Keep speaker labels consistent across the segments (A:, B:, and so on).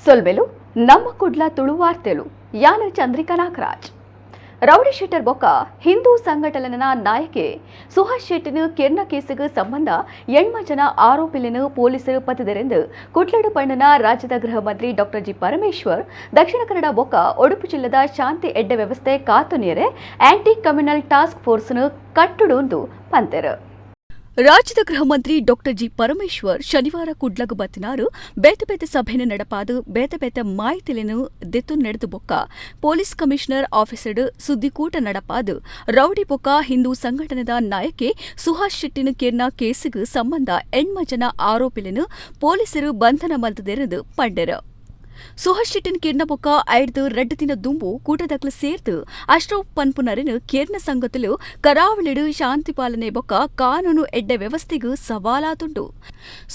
A: ಸೊಲ್ಮೆಲು. ನಮ್ಮ ಕುಡ್ಲ ತುಳುವಾರ್ತೆಲು. ಯಾನು ಚಂದ್ರಿಕಾ ನಾಗರಾಜ್. ರೌಡಿ ಶೀಟರ್ ಬೊಕ್ಕ ಹಿಂದೂ ಸಂಘಟನೆನ ನಾಯಕೆ ಸುಹಾಸ್ ಶೆಟ್ಟಿನ ಕೆರ್ನ ಕೇಸುಗೆ ಸಂಬಂಧ 8 ಜನ ಆರೋಪಿలను ಪೊಲೀಸರು ಪತ್ತಿದರೆಂದು ಕುಡ್ಲಡು ಪಣ್ಣನ ರಾಜ್ಯದ ಗೃಹ ಮಂತ್ರಿ ಡಾಕ್ಟರ್ ಜಿ ಪರಮೇಶ್ವರ್ ದಕ್ಷಿಣ ಕನ್ನಡ ಬೊಕ್ಕ ಉಡುಪಿ ಜಿಲ್ಲೆದ ಶಾಂತಿ ಎಡ್ಡೆ ವ್ಯವಸ್ಥೆ ಕಾತುನಿಯರೆ ಆಂಟಿ ಕಮ್ಯುನಲ್ ಟಾಸ್ಕ್ ಫೋರ್ಸ್ನು ಕಟ್ಟುಡು ಪಂತೆರು. ರಾಜ್ಯದ ಗೃಹ ಮಂತ್ರಿ ಡಾಕ್ಟರ್ ಜಿ ಪರಮೇಶ್ವರ್ ಶನಿವಾರ ಕುಡ್ಲಗ್ ಬತ್ತಿನಾರು ಬೇತೆ ಬೇತೆ ಸಭೆಯನ್ನು ನಡಪಾದು ಬೇತೆ ಬೇತೆ ಮಾಹಿತಿలను ದೆತ್ತು ನಡೆದು ಬೊಕ್ಕ ಪೊಲೀಸ್ ಕಮಿಷನರ್ ಆಫೀಸರ್ಡ್ ಸುದ್ದಿಕೂಟ ನಡಪಾದು ರೌಡಿ ಬೊಕ್ಕ ಹಿಂದೂ ಸಂಘಟನೆದ ನಾಯಕೆ ಸುಹಾಸ್ ಶೆಟ್ಟಿನ ಕೇರ್ನ ಕೇಸುಗ್ ಸಂಬಂಧ 8 ಜನ ಆರೋಪಿలను ಪೊಲೀಸರು ಬಂಧನ ಮಲ್ತದೆರೆಂದು ಪಂಡೆರು. ಸುಹಾಸ್ ಶೆಟ್ಟಿನ ಕೇರ್ನ ಬೊಕ್ಕ ಐಡ್ದು 2 ದಿನ ದುಂಬು ಕೂಟದಕ್ಲು ಸೇರ್ದು ಅಶ್ರಫ್ ಪನ್ಪುನರೆನ್ ಕೇರ್ನ ಸಂಗತಿಲು ಕರಾವಳಿಡು ಶಾಂತಿ ಪಾಲನೆ ಬೊಕ್ಕ ಕಾನೂನು ಎಡ್ಡೆ ವ್ಯವಸ್ಥೆಗ್ ಸವಾಲಾತುಂಡು.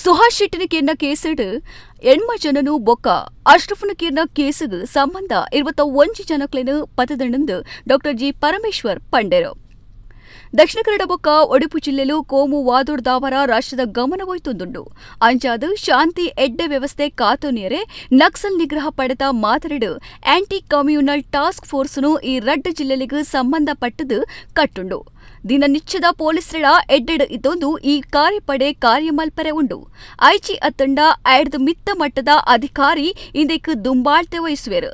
A: ಸುಹಾಸ್ ಶೆಟ್ಟಿನ ಕೇರ್ನ ಕೇಸುಡು 8 ಜನನು ಬೊಕ್ಕ ಅಶ್ರಫ್ನ ಕೇರ್ನ ಕೇಸುಗ್ ಸಂಬಂಧ 21 ಜನಕ್ಲೆನ್ ಪತದಂಡು ಡಾಕ್ಟರ್ ಜಿ ಪರಮೇಶ್ವರ್ ಪಂಡೆರು. ದಕ್ಷಿಣ ಕನ್ನಡ ಬೊಕ್ಕ ಒಡಿಪು ಜಿಲ್ಲೆಲು ಕೋಮು ವಾದೋಡ್ದಾವರ ರಾಷ್ಟ್ರದ ಗಮನ ಒಯ್ತುಂದುಂಡು. ಅಂಚಾದ್ ಶಾಂತಿ ಎಡ್ಡೆ ವ್ಯವಸ್ಥೆ ಕಾತುನಿಯರೆ ನಕ್ಸಲ್ ನಿಗ್ರಹ ಪಡೆದ ಮಾದರಿಡು ಆಂಟಿ ಕಮ್ಯೂನಲ್ ಟಾಸ್ಕ್ ಫೋರ್ಸ್ನು ಈ 2 ಜಿಲ್ಲೆಲಿಗೆ ಸಂಬಂಧಪಟ್ಟದು ಕಟ್ಟುಂಡು. ದಿನ ನಿಚ್ಚದ ಪೊಲೀಸರ ಎಡ್ಡೆಡ್ ಇದ್ದೊಂದು ಈ ಕಾರ್ಯಪಡೆ ಕಾರ್ಯಮಲ್ಪರೆ ಉಂಡು. ಐಚಿ ಅತ್ತಂಡ ಐಡ್ದು ಮಿತ್ತ ಮಟ್ಟದ ಅಧಿಕಾರಿ ಇಂದೆಕ್ ದುಂಬಾಳ್ತೆ ವಹಿಸುವೆರು.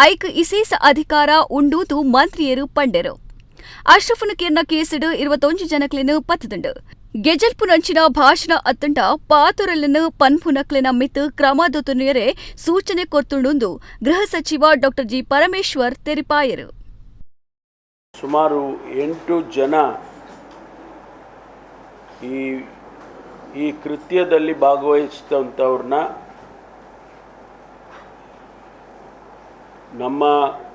A: ಐಕ್ ಇಸೇಸ ಅಧಿಕಾರ ಉಂಡೂದು ಮಂತ್ರಿಯರು ಪಂಡೆರು. ಅಶ್ರಫ್ನ ಕೇರ್ನ ಕೇಸುಡು 21 ಜನಕ್ಲೆನ್ ಪತ್ತದುಂಡು. ಗೆಜಲ್ಪುನಂಚಿನ ಭಾಷಣ ಅತ್ತಂಡ ಪಾತುರಲನ್ನು ಪನ್ಪುನಕ್ಲೆನ ಮಿತ್ ಕ್ರಮ ದೊತುನಿಯರೆ ಸೂಚನೆ ಕೊರ್ತುಂಡುಂದು ಗೃಹ ಸಚಿವ ಡಾಕ್ಟರ್ ಜಿ ಪರಮೇಶ್ವರ್ ತೆರಿಪಾಯರು.
B: ಸುಮಾರು 8 ಜನ ಈ ಈ ಕೃತ್ಯದಲ್ಲಿ ಭಾಗವಹಿಸಿದಂಥವ್ರನ್ನ ನಮ್ಮ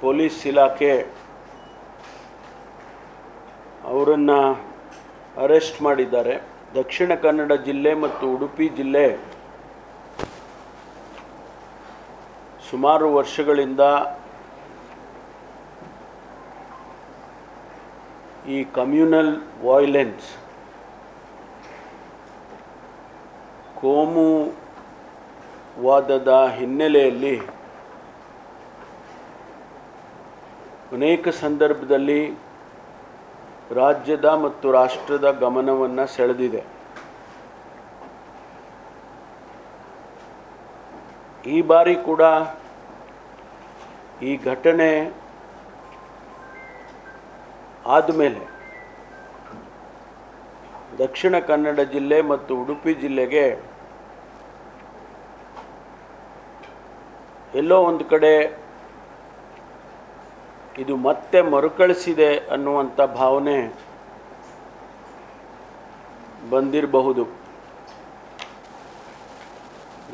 B: ಪೊಲೀಸ್ ಇಲಾಖೆ ಅವರನ್ನು ಅರೆಸ್ಟ್ ಮಾಡಿದ್ದಾರೆ. ದಕ್ಷಿಣ ಕನ್ನಡ ಜಿಲ್ಲೆ ಮತ್ತು ಉಡುಪಿ ಜಿಲ್ಲೆ ಸುಮಾರು ವರ್ಷಗಳಿಂದ ಈ ಕಮ್ಯುನಲ್ ವಾಯ್ಲೆನ್ಸ್, ಕೋಮುವಾದದ ಹಿನ್ನೆಲೆಯಲ್ಲಿ ಅನೇಕ ಸಂದರ್ಭದಲ್ಲಿ ರಾಜ್ಯದ ಮತ್ತು ರಾಷ್ಟ್ರದ ಗಮನವನ್ನು ಸೆಳೆದಿದೆ. ಈ ಬಾರಿ ಕೂಡ ಈ ಘಟನೆ ಆದಮೇಲೆ ದಕ್ಷಿಣ ಕನ್ನಡ ಜಿಲ್ಲೆ ಮತ್ತು ಉಡುಪಿ ಜಿಲ್ಲೆಗೆ ಎಲ್ಲೋ ಒಂದು ಕಡೆ ಇದು ಮತ್ತೆ ಮರುಕಳಿಸಿದೆ ಅನ್ನುವಂಥ ಭಾವನೆ ಬಂದಿರಬಹುದು.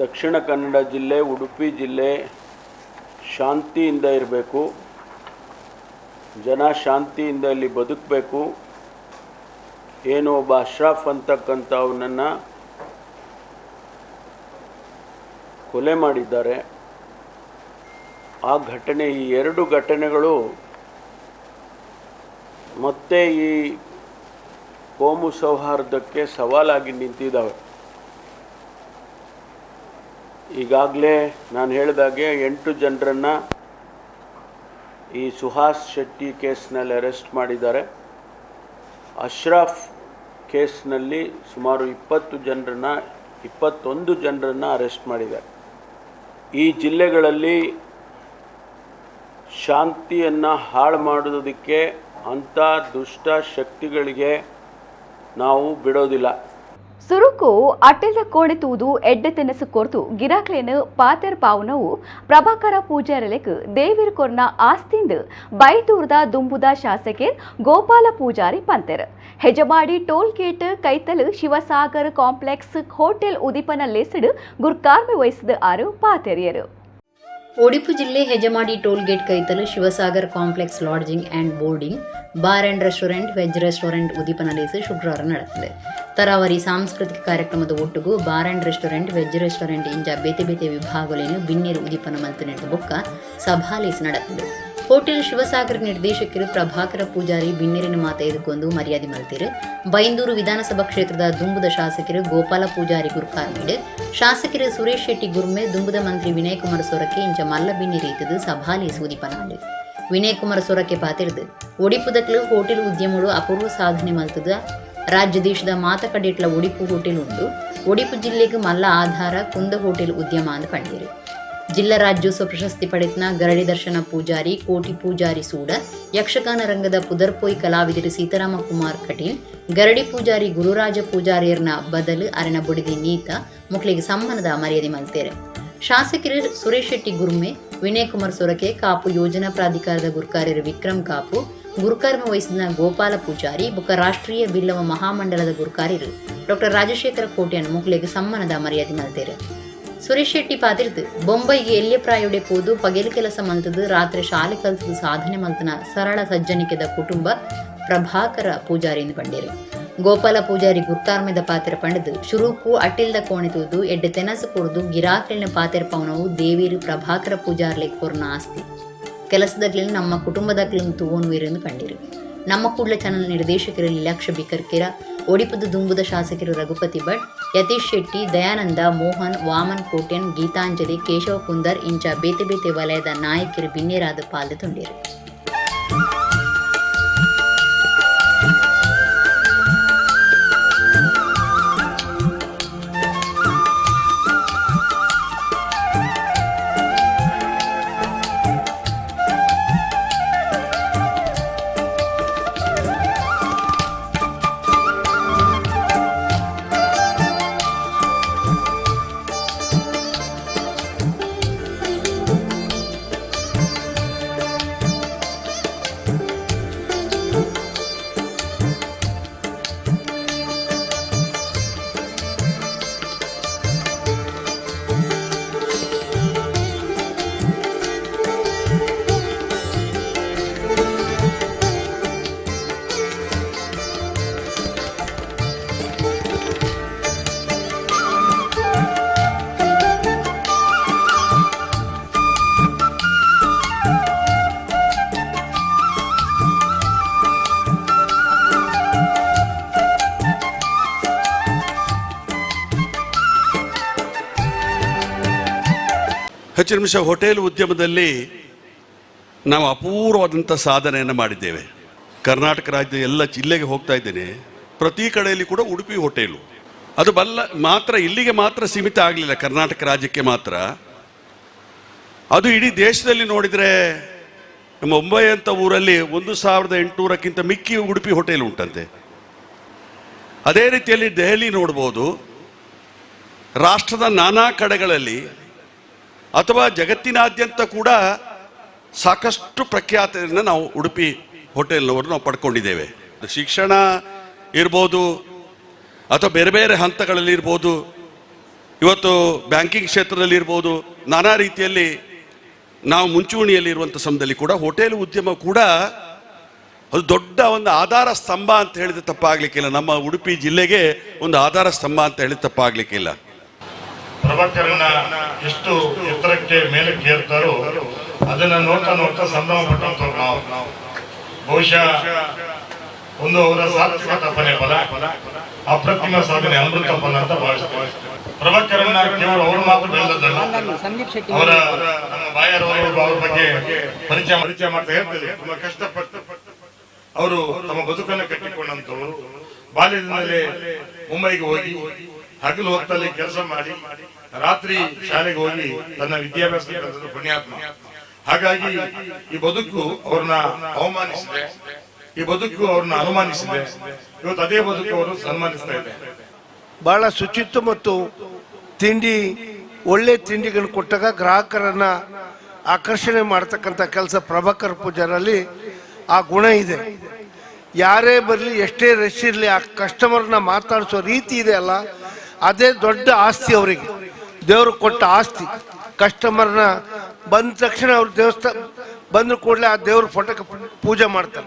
B: ದಕ್ಷಿಣ ಕನ್ನಡ ಜಿಲ್ಲೆ, ಉಡುಪಿ ಜಿಲ್ಲೆ ಶಾಂತಿಯಿಂದ ಇರಬೇಕು, ಜನ ಶಾಂತಿಯಿಂದ ಇಲ್ಲಿ ಬದುಕಬೇಕು. ಏನೋ ಒಬ್ಬ ಅಶ್ರಫ್ ಅಂತಕ್ಕಂಥವನನ್ನು ಕೊಲೆ ಮಾಡಿದ್ದಾರೆ. ಆ ಘಟನೆ, ಈ 2 ಘಟನೆಗಳು ಮತ್ತೆ ಈ ಕೋಮು ಸೌಹಾರ್ದಕ್ಕೆ ಸವಾಲಾಗಿ ನಿಂತಿದ್ದಾವೆ. ಈಗಾಗಲೇ ನಾನು ಹೇಳಿದಾಗೆ 8 ಜನರನ್ನು ಈ ಸುಹಾಸ್ ಶೆಟ್ಟಿ ಕೇಸ್ನಲ್ಲಿ ಅರೆಸ್ಟ್ ಮಾಡಿದ್ದಾರೆ. ಅಶ್ರಫ್ ಕೇಸ್ನಲ್ಲಿ ಸುಮಾರು 21 ಜನರನ್ನು ಅರೆಸ್ಟ್ ಮಾಡಿದ್ದಾರೆ. ಈ ಜಿಲ್ಲೆಗಳಲ್ಲಿ ಶಾಂತಿಯನ್ನು ಹಾಳು ಮಾಡೋದಕ್ಕೆ ಅಂಥ ದುಷ್ಟ ಶಕ್ತಿಗಳಿಗೆ ನಾವು ಬಿಡೋದಿಲ್ಲ.
A: ಸುರುಕು ಅಟ್ಟೆದ ಕೋಣೆ ತೂದು ಎಡ್ಡೆ ತೆನಸು ಕೊರ್ತು ಗಿರಾಕ್ಲೇನು ಪಾತೆರ್ ಪಾವುನವು ಪ್ರಭಾಕರ ಪೂಜಾರಲೆಕ್ ದೇವಿರ್ ಕೊರ್ನ ಆಸ್ತಿಂದ್ ಬೈತೂರ್ದ ದುಂಬುದ ಶಾಸಕೆರ್ ಗೋಪಾಲ ಪೂಜಾರಿ ಪಂತೆರ್. ಹೆಜಮಾಡಿ ಟೋಲ್ ಗೇಟ್ ಕೈತಲ್ ಶಿವಸಾಗರ್ ಕಾಂಪ್ಲೆಕ್ಸ್ ಹೋಟೆಲ್ ಉದಿಪನ ಲೇಸಡು ಗುರ್ಕಾರ್ಮೆ ವಹಿಸಿದ ಆರು ಪಾತೆರಿಯರು.
C: ಒಡಿಪು ಜಿಲ್ಲೆ ಹೆಜಮಾಡಿ ಟೋಲ್ ಗೇಟ್ ಕೈತಲು Shivasagar complex lodging and boarding bar and restaurant veg restaurant ಉದೀಪನ ಲೇಸು ಶುಕ್ರವಾರ ನಡೆದಿದೆ. ತರಾವರಿ ಸಾಂಸ್ಕೃತಿಕ ಕಾರ್ಯಕ್ರಮದ ಒಟ್ಟುಗು bar and restaurant veg restaurant ಇಂಜ ಬೇತೆ ಬೇತೆ ವಿಭಾಗಲೇನು ಬಿನ್ನೇರು ಉದೀಪನ ಮಲ್ತು ನಡೆದ ಬೊಕ್ಕ ಸಭಾ ಲೇಸು ನಡೆದಿದೆ. Hotel Shivasagar ನಿರ್ದೇಶಕರು ಪ್ರಭಾಕರ ಪೂಜಾರಿ ಬಿನ್ನೆರಿನ ಮಾತ ಎದುಕೊಂದು ಮರ್ಯಾದೆ ಮಲ್ತಿರು. ಬೈಂದೂರು ವಿಧಾನಸಭಾ ಕ್ಷೇತ್ರದ ದುಂಬುದ ಶಾಸಕರು ಗೋಪಾಲ ಪೂಜಾರಿ ಗುರ್ಕಾರ್ಮೇಡು, ಶಾಸಕರು ಸುರೇಶ್ ಶೆಟ್ಟಿ ಗುರ್ಮೆ, ದುಂಬುದ ಮಂತ್ರಿ ವಿನಯ್ ಕುಮಾರ್ ಸೊರಕೆ ಇಂಚ ಮಲ್ಲ ಬಿನ್ನಿ ರೀತದು ಸಭಾಲಿ ಸೂದಿಪನಾಡು. ವಿನಯ್ ಕುಮಾರ್ ಸೊರಕೆ ಪಾತಿರ್ದು ಒಡಿಪುದಕ್ಲು ಹೋಟೆಲ್ ಉದ್ಯಮಗಳು ಅಪೂರ್ವ ಸಾಧನೆ ಮಲ್ತದ. ರಾಜ್ಯ ದೇಶದ ಮಾತ ಕಡೆಟ್ಲ ಒಡಿಪು ಹೋಟೆಲ್ ಉಂಡು. ಒಡಿಪು ಜಿಲ್ಲೆಗೆ ಮಲ್ಲ ಆಧಾರ ಕುಂದ ಹೋಟೆಲ್ ಉದ್ಯಮ ಅಂದ್ ಪಂಡೀರು. ಜಿಲ್ಲಾ ರಾಜ್ಯೋತ್ಸವ ಪ್ರಶಸ್ತಿ ಪಡೆತನ ಗರಡಿ ದರ್ಶನ ಪೂಜಾರಿ, ಕೋಟಿ ಪೂಜಾರಿ ಸೂಡ, ಯಕ್ಷಗಾನ ರಂಗದ ಪುದರ್ಪೋಯ್ ಕಲಾವಿದರು ಸೀತಾರಾಮ ಕುಮಾರ್ ಕಟೀಲ್, ಗರಡಿ ಪೂಜಾರಿ ಗುರುರಾಜ ಪೂಜಾರಿಯರ್ನ ಬದಲು ಅರೆನ ಬುಡಿದಿ ನೀತ ಮುಕ್ಳಿಗೆ ಸಮ್ಮಾನದ ಮರ್ಯಾದೆ ಮಲ್ತೇರೆ. ಶಾಸಕರು ಸುರೇಶ್ ಶೆಟ್ಟಿ ಗುರ್ಮೆ, ವಿನಯ್ ಕುಮಾರ್ ಸೊರಕೆ, ಕಾಪು ಯೋಜನಾ ಪ್ರಾಧಿಕಾರದ ಗುರ್ಕಾರ್ಯರು ವಿಕ್ರಮ್ ಕಾಪು, ಗುರುಕರ್ಮ ವಹಿಸಿದ ಗೋಪಾಲ ಪೂಜಾರಿ ಬುಕ್ಕ ರಾಷ್ಟ್ರೀಯ ಬಿಲ್ಲವ ಮಹಾಮಂಡಲದ ಗುರುಕಾರ್ಯರು ಡಾಕ್ಟರ್ ರಾಜಶೇಖರ ಕೋಟ್ಯಾನ್ ಮುಕ್ಳಿಗೆ ಸಮ್ಮಾನದ ಮರ್ಯಾದೆ ಮಲ್ತೇರೆ. ಸುರೇಶ್ ಶೆಟ್ಟಿ ಪಾತಿರ್ದು ಬೊಂಬೈಗೆ ಎಲ್ಯ ಪ್ರಾಯೋಡೆ ಪೋದು ಪಗೆಲು ಕೆಲಸ ಮಲ್ತದು ರಾತ್ರಿ ಶಾಲೆ ಕಲ್ತದು ಸಾಧನೆ ಮಲ್ತನ ಸರಳ ಸಜ್ಜನಿಕೆದ ಕುಟುಂಬ ಪ್ರಭಾಕರ ಪೂಜಾರಿ ಪಂಡೇರು. ಗೋಪಾಲ ಪೂಜಾರಿ ಗುರ್ಕಾರ್ಮೆದ ಪಾತ್ರ ಪಂಡದು ಶುರುಕು ಅಟ್ಟಿಲ್ದ ಕೋಣೆ ತೂದು ಎಡ್ಡೆ ತೆನಸು ಕೊರ್ದು ಗಿರಾಕ್ಲಿನ ಪಾತೆರ ಪವನವು ದೇವೀರು ಪ್ರಭಾಕರ ಪೂಜಾರ್ಲೆ ಕೊರ್ನ ಆಸ್ತಿ. ಕೆಲಸದಾಗ್ಲಿನ ನಮ್ಮ ಕುಟುಂಬದಾಗ್ಲಿನ ತೂವೊನ್ವಿರೆಂದು ಪಂಡಿರು. ನಮ್ಮ ಕೂಡ್ಲ ಚಾನಲ್ ನಿರ್ದೇಶಕರು ಲೀಲಾಕ್ಷ ಬಿಕರ್ಕಿರ, ಒಡಿಪುದ ದುಂಬುದ ಶಾಸಕರು ರಘುಪತಿ ಭಟ್, ಯತೀಶ್ ಶೆಟ್ಟಿ, ದಯಾನಂದ, ಮೋಹನ್, ವಾಮನ್ ಕೋಟ್ಯನ್, ಗೀತಾಂಜಲಿ, ಕೇಶವ ಕುಂದರ್ ಇಂಚ ಬೇತೆ ಬೇತೆ ವಲಯದ ನಾಯಕರು ಬಿನ್ನೇರಾದ ಪಾಲ್ದ ತುಂಡೇರು.
D: ಹೆಚ್ಚಿನ ನಿಮಿಷ ಹೋಟೆಲ್ ಉದ್ಯಮದಲ್ಲಿ ನಾವು ಅಪೂರ್ವವಾದಂಥ ಸಾಧನೆಯನ್ನು ಮಾಡಿದ್ದೇವೆ. ಕರ್ನಾಟಕ ರಾಜ್ಯದ ಎಲ್ಲ ಜಿಲ್ಲೆಗೆ ಹೋಗ್ತಾ ಇದ್ದೇನೆ, ಪ್ರತಿ ಕಡೆಯಲ್ಲಿ ಕೂಡ ಉಡುಪಿ ಹೋಟೆಲು ಅದು ಬಲ್ಲ ಮಾತ್ರ ಇಲ್ಲಿಗೆ ಮಾತ್ರ ಸೀಮಿತ ಆಗಲಿಲ್ಲ, ಕರ್ನಾಟಕ ರಾಜ್ಯಕ್ಕೆ ಮಾತ್ರ. ಅದು ಇಡೀ ದೇಶದಲ್ಲಿ ನೋಡಿದರೆ ನಮ್ಮ ಮುಂಬೈ ಅಂತ ಊರಲ್ಲಿ 1800ಕ್ಕಿಂತ ಮಿಕ್ಕಿ ಉಡುಪಿ ಹೋಟೆಲ್ ಉಂಟಂತೆ. ಅದೇ ರೀತಿಯಲ್ಲಿ ದೆಹಲಿ ನೋಡ್ಬೋದು, ರಾಷ್ಟ್ರದ ನಾನಾ ಕಡೆಗಳಲ್ಲಿ ಅಥವಾ ಜಗತ್ತಿನಾದ್ಯಂತ ಕೂಡ ಸಾಕಷ್ಟು ಪ್ರಖ್ಯಾತಿಯನ್ನು ನಾವು ಉಡುಪಿ ಹೋಟೆಲ್ನವರು ನಾವು ಪಡ್ಕೊಂಡಿದ್ದೇವೆ. ಶಿಕ್ಷಣ ಇರ್ಬೋದು ಅಥವಾ ಬೇರೆ ಬೇರೆ ಹಂತಗಳಲ್ಲಿ ಇರ್ಬೋದು, ಇವತ್ತು ಬ್ಯಾಂಕಿಂಗ್ ಕ್ಷೇತ್ರದಲ್ಲಿ ಇರ್ಬೋದು, ನಾನಾ ರೀತಿಯಲ್ಲಿ ನಾವು ಮುಂಚೂಣಿಯಲ್ಲಿರುವಂಥ ಸಮಯದಲ್ಲಿ ಕೂಡ ಹೋಟೆಲ್ ಉದ್ಯಮ ಕೂಡ ಅದು ದೊಡ್ಡ ಒಂದು ಆಧಾರ ಸ್ತಂಭ ಅಂತ ಹೇಳಿದ್ರೆ ತಪ್ಪಾಗಲಿಕ್ಕಿಲ್ಲ. ನಮ್ಮ ಉಡುಪಿ ಜಿಲ್ಲೆಗೆ ಒಂದು ಆಧಾರ ಸ್ತಂಭ ಅಂತ ಹೇಳಿದ್ರೆ ತಪ್ಪಾಗಲಿಕ್ಕಿಲ್ಲ.
E: ಪ್ರಭಾಕರನ್ನ ಎಷ್ಟು ಎತ್ತರಕ್ಕೆ ಮೇಲಕ್ಕೆ ಏರ್ತಾರೋ ಅದನ್ನ ನೋಡ್ತಾ ನೋಡ್ತಾ ಸಂಭ್ರಮ ಪಟ್ಟಂತವ್ರು ನಾವು. ಬಹುಶಃ ಒಂದು ಅವರ ಸಾತ್ವಿಕ ತಪನೆ ಫಲ, ಅಪ್ರತಿಮ ಸಾಧನೆ ಅಮೃತ ಫಲ ಅಂತ ಭಾವಿಸ್ತಾರೆ. ಪ್ರಭಾಕರನ್ನ ಕೇವಲ ಅವರು ಮಾತ್ರ ಬೆಳೆದದ್ದಲ್ಲ, ಅವರ ನಮ್ಮ ಬಾಯರವರು ಅವ್ರ ಬಗ್ಗೆ ಪರಿಚಯ ಮಾಡ್ತಾ ಹೇಳ್ತಾರೆ. ತುಂಬಾ ಕಷ್ಟಪಟ್ಟು ಅವರು ತಮ್ಮ ಬದುಕನ್ನು ಕಟ್ಟಿಕೊಂಡಂತವರು. ಬಾಲ್ಯದಿಂದಲೇ ಮುಂಬೈಗೆ ಹೋಗಿ ಹಗಲು ಹೊತ್ತಲ್ಲಿ ಕೆಲಸ ಮಾಡಿ ರಾತ್ರಿ ಶಾಲೆಗೆ ಹೋಗಿ ತನ್ನ ವಿದ್ಯಾಭ್ಯಾಸ ಕಲಿತದ್ದು ಪುಣ್ಯಾತ್ಮ. ಹಾಗಾಗಿ ಈ ಬದುಕು ಅವ್ರನ್ನ ಅವಮಾನಿಸಿದೆ, ಈ ಬದುಕು ಅವ್ರನ್ನ ಅನುಮಾನಿಸಿದೆ, ಇವತ್ತು ಅದೇ ಬದುಕು ಅವರು ಸನ್ಮಾನಿಸ್ತಾ ಇದೆ.
F: ಬಹಳ ಶುಚಿತ್ವ ಮತ್ತು ತಿಂಡಿ, ಒಳ್ಳೆ ತಿಂಡಿಗಳನ್ನು ಕೊಟ್ಟಾಗ ಗ್ರಾಹಕರನ್ನ ಆಕರ್ಷಣೆ ಮಾಡ್ತಕ್ಕಂಥ ಕೆಲಸ ಪ್ರಭಾಕರ್ ಪೂಜಾರಲ್ಲಿ ಆ ಗುಣ ಇದೆ. ಯಾರೇ ಬರಲಿ, ಎಷ್ಟೇ ರಶ್ ಇರಲಿ, ಆ ಕಸ್ಟಮರ್ನ ಮಾತಾಡಿಸೋ ರೀತಿ ಇದೆ ಅಲ್ಲ, ಅದೇ ದೊಡ್ಡ ಆಸ್ತಿ ಅವರಿಗೆ, ದೇವರು ಕೊಟ್ಟ ಆಸ್ತಿ. ಕಸ್ಟಮರ್ನ ಬಂದ ತಕ್ಷಣ ಅವ್ರ ದೇವಸ್ಥಾನ ಬಂದ ಕೂಡಲೇ ಆ ದೇವ್ರ ಫೋಟೋಕ್ಕೆ ಪೂಜೆ ಮಾಡ್ತಾರೆ.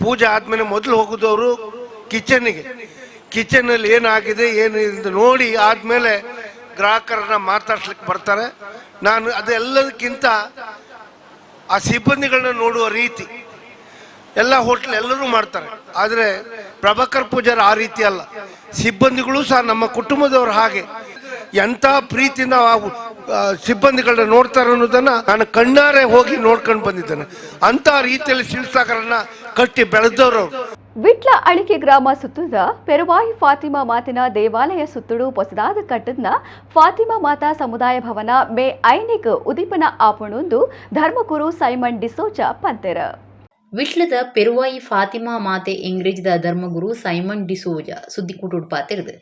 F: ಪೂಜೆ ಆದಮೇಲೆ ಮೊದಲು ಹೋಗೋದು ಅವರು ಕಿಚನ್ನಿಗೆ. ಕಿಚನಲ್ಲಿ ಏನಾಗಿದೆ ಏನು ಅಂತ ನೋಡಿ ಆದಮೇಲೆ ಗ್ರಾಹಕರನ್ನ ಮಾತಾಡ್ಸ್ಲಿಕ್ಕೆ ಬರ್ತಾರೆ. ನಾನು ಅದೆಲ್ಲದಕ್ಕಿಂತ ಆ ಸಿಬ್ಬಂದಿಗಳನ್ನ ನೋಡುವ ರೀತಿ ಎಲ್ಲ ಹೋಟ್ಲ್ ಎಲ್ಲರೂ ಮಾಡ್ತಾರೆ. ಆದರೆ ಪ್ರಭಾಕರ್ ಪೂಜಾರ್ ಆ ರೀತಿ ಅಲ್ಲ. ಸಿಬ್ಬಂದಿಗಳು ಸಹ ನಮ್ಮ ಕುಟುಂಬದವರು ಹಾಗೆ ಎಂಥ ಪ್ರೀತಿಯಿಂದ ಸಿಬ್ಬಂದಿಗಳನ್ನ ನೋಡ್ತಾರೆ ಅನ್ನೋದನ್ನು ನಾನು ಕಣ್ಣಾರೆ ಹೋಗಿ ನೋಡ್ಕೊಂಡು ಬಂದಿದ್ದೇನೆ. ಅಂಥ ರೀತಿಯಲ್ಲಿ ಶಿವಸಾಗರನ್ನ ಕಟ್ಟಿ ಬೆಳೆದವರು.
A: ವಿಟ್ಲ ಅಳಿಕೆ ಗ್ರಾಮ ಸುತ್ತದ ಪೆರುವಾಯಿ ಫಾತಿಮಾ ಮಾತಿನ ದೇವಾಲಯ ಸುತ್ತುಡು ಹೊಸದಾದ ಕಟ್ಟದ್ನ ಫಾತಿಮಾ ಮಾತಾ ಸಮುದಾಯ ಭವನ ಮೇ 5 ಉದೀಪನ ಆಪಣೊಂದು ಧರ್ಮಗುರು ಸೈಮನ್ ಡಿಸೋಜಾ ಪಂತೆರ.
C: ವಿಟ್ಲದ ಪೆರುವಾಯಿ ಫಾತಿಮಾ ಮಾತೆ ಇಂಗ್ರೇಜಿದ ಧರ್ಮಗುರು ಸೈಮನ್ ಡಿಸೋಜಾ ಸುದ್ದಿಕೂಟುಡು ಪಾತಿರ್ದು.